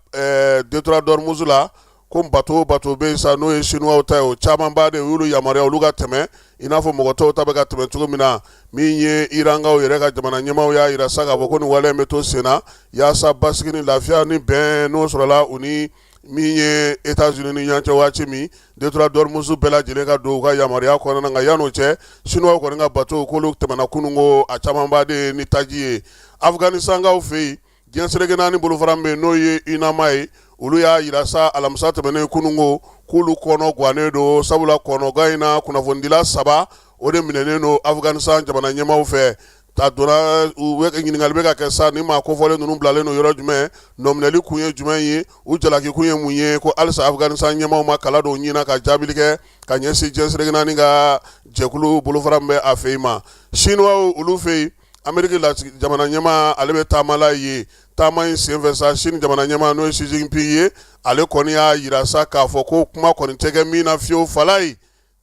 détroit d'Ormuz la, ko bateau bateau bɛ yen sa n'o ye chinois ta ye, o camanba de y'olu yamaruya olu ka tɛmɛ i n'a fɔ mɔgɔ tɔw ta bɛ ka tɛmɛ cogo min na. Min ye Irankaw yɛrɛ ka jamana ɲɛmaaw y'a yira sa k'a fɔ ko nin waleya in bɛ to sen na yaasa basigi ni lafiya ni bɛn n'o sɔrɔla u ni min ye États-Unis ni ɲɔgɔn cɛ waati min détroit d'Ormuz bɛɛ lajɛlen ka don u ka yamaruya kɔnɔna na. Nka yan'o cɛ, chinois kɔni ka bateau k'olu tɛmɛna kununko, a camanba de ye ni taji ye. Afganistankaw fɛ yen, diɲɛ seleke naani bolofara min bɛ yen n'o ye UNAMA ye, olu y'a yira sa alamisa tɛmɛnen kununko k'olu kɔnɔ gannen don, sabula kɔnɔgan in na kunnafonidila saba o de minɛnen don Afganistan jamana ɲɛmaaw fɛ. A donna u ɲininkali bɛ ka kɛ sa ni maa kofɔlen ninnu bilalen don yɔrɔ jumɛn, nɔminɛli kun ye jumɛn ye, u jalaki kun ye mun ye, ko halisa Afganistan ɲɛmaaw ma kala don ɲin na ka jaabili kɛ ka ɲɛsin diɲɛ seleke naani ka jɛkulu bolofara min bɛ a fɛ yen ma. Chinois olu fɛ yen, Ameriki jamana ɲɛmaa ale bɛ taama la yen. Taama in senfɛ sa, Chine jamana ɲɛmaa n'o ye Xi Jinping ye, ale kɔni y'a yira sa k'a fɔ ko kuma kɔni tɛ kɛ min na fiyewu fala ye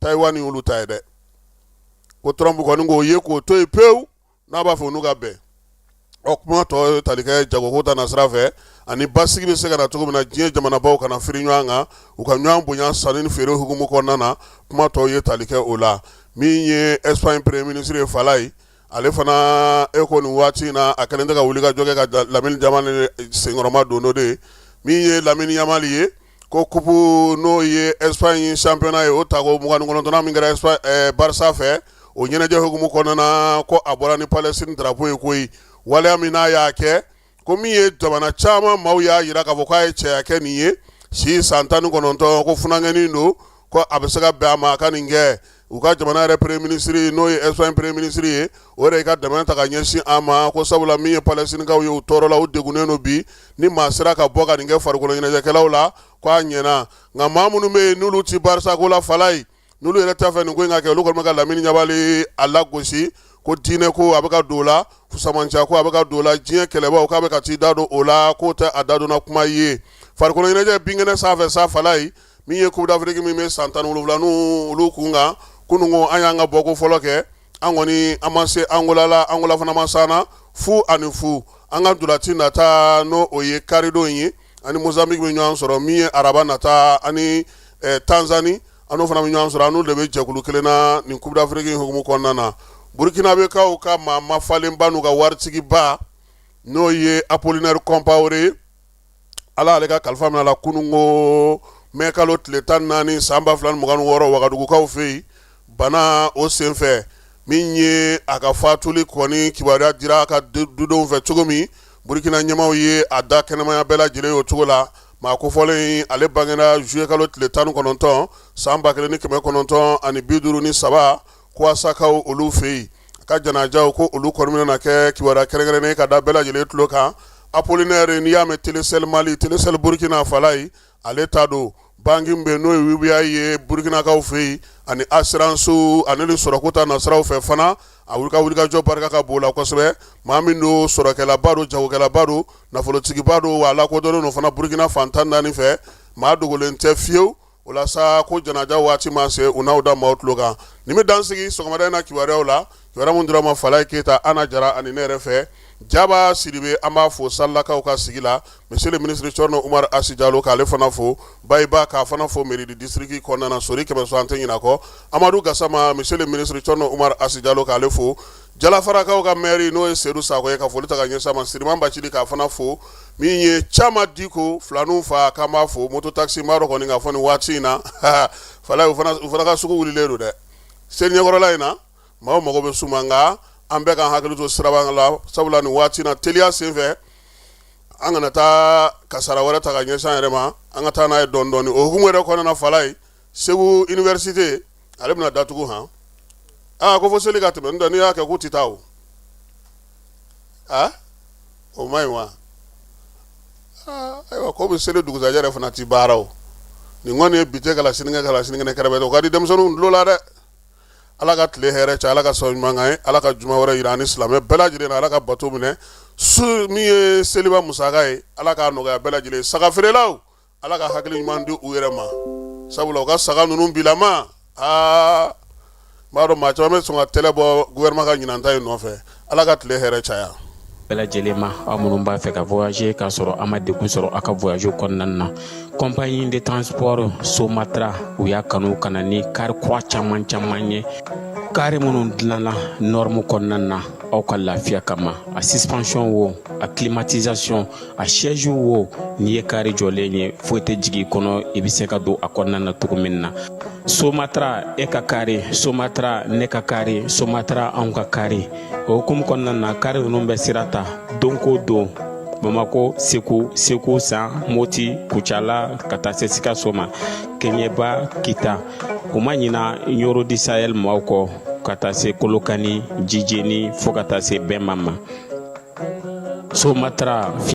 Taïwan y'olu ta ye dɛ. Ko Trump kɔni k'o ye k'o to yen pewu n'a b'a fɛ olu ka bɛn. Ɔ kuma tɔ tali kɛ jagoko ta nasira fɛ ani basigi bɛ se ka na cogo min na diɲɛ jamanabaw kana firi ɲɔgɔn kan, u ka ɲɔgɔn bonya sanni ni feere hukumu kɔnɔna na. Kuma tɔw ye tali kɛ o la. Min ye Espagne premier ministre ye Falaye, ale fana e ko nin waati in na a kɛlen tɛ ka wuli ka jɔ kɛ ka Lamine Yamal senkɔrɔma don de ye. Min ye Lamine Yamal ye, ko coupe n'o ye Espagne championnat ye, o tako 29nan min kɛra Espagne Barça fɛ, o ɲɛnajɛ hukumu kɔnɔna na, ko a bɔra ni Palestine drapeau ye koyi. Waleya min n'a y'a kɛ, ko min ye jamana caman maaw y'a jira k'a fɔ k'a ye cɛya kɛ nin ye, si san 19, ko funankɛnin don, ko a bɛ se ka bɛn a ma a ka nin kɛ. U ka jamana yɛrɛ premier ministre, n'o ye Espagne premier ministre ye, o yɛrɛ ka dɛmɛ ta ka ɲɛsin a ma, ko sabula min ye Palestinekaw ye, u tɔɔrɔla, u degunnen don bi. Ni maa sera ka bɔ ka nin kɛ farikolo ɲɛnajɛkɛlaw la, ko a ɲɛna. Nka maa minnu bɛ yen n'olu ti Barça ko la, Falaye, n'olu yɛrɛ t'a fɛ nin ko in ka kɛ, olu kɔni bɛ ka Lamine Yamal a lagosi, ko diinɛ ko a bɛ ka don o la, fusamanciya ko a bɛ ka don o la, diɲɛ kɛlɛbaw k'a bɛ ka t'i da don o la, k'o tɛ a dadonna kuma ye. Farikolo ɲɛnajɛ binkɛnɛ sanfɛ sa, Falaye, min ye Coupe d'Afrique min bɛ san 17 olu kun kan, kununko an y'an ka bɔko fɔlɔ kɛ. An kɔni an ma se Angola la, Angola fana ma s'an na, 0-0. An ka ntolaci nata, n'o o ye karidon ye, ani Mozambique bɛ ɲɔgɔn sɔrɔ. Min ye araba nata, ani Tanzanie, an n'o fana bɛ ɲɔgɔn sɔrɔ. An n'u de bɛ jɛkulu kelen na nin Coupe d'Afrique hukumu kɔnɔna na. Burkinabekaw ka maa mafalenba n'u ka waritigiba, n'o ye Apollinaire Compaoré ye, Ala ale ka kalifa minɛ a la kununko mɛ kalo tile 14 san 2026, Wagadugukaw fɛ yen, bana o senfɛ. Min ye a ka fatuli kɔni kibaruya dira a ka dudenw fɛ cogo min, Burukina ɲɛmaaw ye a da kɛnɛmaya bɛɛ lajɛlen o cogo la. Maa kofɔlen, ale bangera juillet kalo tile 19 san 1953, Kuwasakaw olu fɛ yen. A ka janajaw, ko olu kɔni bɛna kɛ kibaruya kɛrɛnkɛrɛnnen ka da bɛɛ lajɛlen tulo kan. Apollinaire, n'i y'a mɛn Telecel Mali, Telecel Burkina, Falaye, ale ta don. Banki bɛ n'o ye UBA ye Burukinakaw fɛ yen, ani assurance ani ni sɔrɔko ta nasiraw fɛ fana, a wulikajɔ barika ka bon la kosɛbɛ. Maa min don, sɔrɔkɛlaba don, jagokɛlaba don, nafolotigiba don, wa a lakodɔnnen don fana Burukina fan 14 fɛ. Maa dogolen tɛ fiyewu. O la sa, ko janaja waati ma se, u n'aw da maaw tulo kan. Nin bɛ dan sigi sɔgɔmada in na kibaruyaw la, kibaruya min dira ma Falaye Keyita, Ana Jara ani ne yɛrɛ fɛ, Jaba Sidibe. An b'a fo Salilakaw ka sigi la. Monsieur le ministre Thierno Oumar Asi Jalo, k'ale fana fo, Bayiba k'a fana fo mairie du district kɔnɔna na, Sori Kɛmɛso, an tɛ ɲinɛ a kɔ. Amadu Gasama, monsieur le ministre Thierno Oumar Asi Jalo, k'ale fo. Jalafarakaw ka maire, n'o ye Sedu Sakɔ ye, ka foli ta ka ɲɛsin a ma. Siriman Bacili, k'a fana fo. Min ye Cama Diko filaninw fa, k'an b'a fo. Moto taxi b'a dɔn kɔni k'a fɔ nin waati in na, Falaye, u fana ka sugu wulilen don dɛ. Seli ɲɛkɔrɔla in na, maaw mago bɛ suma, nka an bɛɛ k'an hakili to siraba la, sabula nin waati in na, teliya senfɛ, an kana taa kasara wɛrɛ ta ka ɲɛsin an yɛrɛ ma. An ka taa n'a ye dɔɔnin dɔɔnin. O hukumu yɛrɛ kɔnɔna na, Falaye, Segu université, ale bɛna datugu han. Aa, ko fo seli ka tɛmɛ, n'o tɛ n'i y'a kɛ k'u tɛ taa o. Aa, o ma ɲi wa? Aa, ayiwa, ko bɛ seli dugusajɛ yɛrɛ fana ti baara o. Nin kɔni ye bi tɛ kala, sinikɛnɛ kala, sinikɛnɛ kɛrɛfɛ, o ka di denmisɛnninw tulo la dɛ. Ala ka tile hɛrɛ cɛ, Ala ka sɔn ɲuman kan ye, Ala ka juma wɛrɛ yira ani silamɛ bɛɛ lajɛlen na, Ala ka bato minɛ. Su min ye seliba musaka ye, Ala k'a nɔgɔya bɛɛ lajɛlen. Saga feerelaw, Ala ka hakili ɲuman di u yɛrɛ ma, sabula u ka saga ninnu bilama, aa, n b'a dɔn maa caman bɛ sɔn ka tɛlɛ bɔ gouvernement ka ɲinan ta in nɔfɛ. Ala ka tile hɛrɛ caya. Bɛɛ lajɛlen ma, aw minnu b'a fɛ ka voyager k'a sɔrɔ a ma degun sɔrɔ aw ka voyage kɔnɔna na, compagnie de transport Somatra, u y'a kanu ka na ni kari kura caman caman ye, kari minnu dilanna norme kɔnɔna na aw ka lafiya kama. A suspension wo, a climatisation, a siège wo, n'i ye kari jɔlen ye, foyi tɛ jigin i kɔnɔ, i bɛ se ka don a kɔnɔna na cogo min na. Somatra, e ka kari Somatra, ne ka kari Somatra, anw ka kari. O hukumu kɔnɔna na, kari ninnu bɛ sira ta don ko don Bamako, Segu, Segu San, Moti, Kucala, ka taa se Sikaso ma, Kɛɲɛba, Kita. U ma ɲina Ɲoro du Sahel maaw kɔ, ka taa se Kolokani, Jijeni, fo ka taa se Bɛnma ma. Somatra.